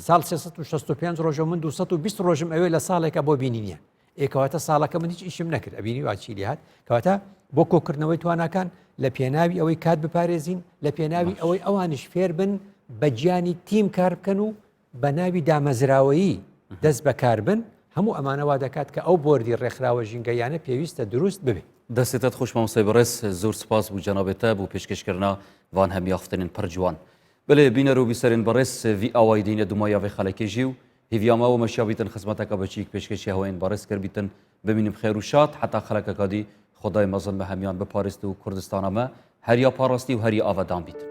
ساڵ 365 ڕۆژە من 220 ڕۆژم ئەوێ لە ساڵێکە بۆ بینینە ئێکەواتە ساڵەکە من هیچ ئیشم نەکرد ئەبینی واچی لێهات کەواتە بۆ کۆکردنەوەی تواناکان لە پێناوی ئەوەی کات بپارێزین لە پێناوی ئەوەی ئەوانش فێر بن بە گیانی تیم کار بکەن و بە ناوی دامەزراوەیی دەست بەکار بن، هەموو ئەمانە وا دەکات کە ئەو بۆردی ڕێکخراوە ژینگەییانە پێویستە دروست ببێ. دەستێتت خوش مامۆستای بەڕێز زۆر سپاس بو جەنابێ تە بو پێشکەش کرنا ڤان هەمی ئاختنێن پڕ جوان. بەلێ بینەر و بیسەرێن بەڕێز ڤی ئاوای دینە دومایا ڤێ خەلەکێ ژی و هیڤیا مە و مەشیا بیتن خزمەتەکە بەچیک پێشکەشی هەوەێن بەڕێز کر بیتن بمینم خێر و شاد حەتا خەلەکەکا دی خودای مەزن مە هەمیان بپارێست و کوردستانا مە هەریا پاڕاستی و هەریا ئاڤەدان بیتن.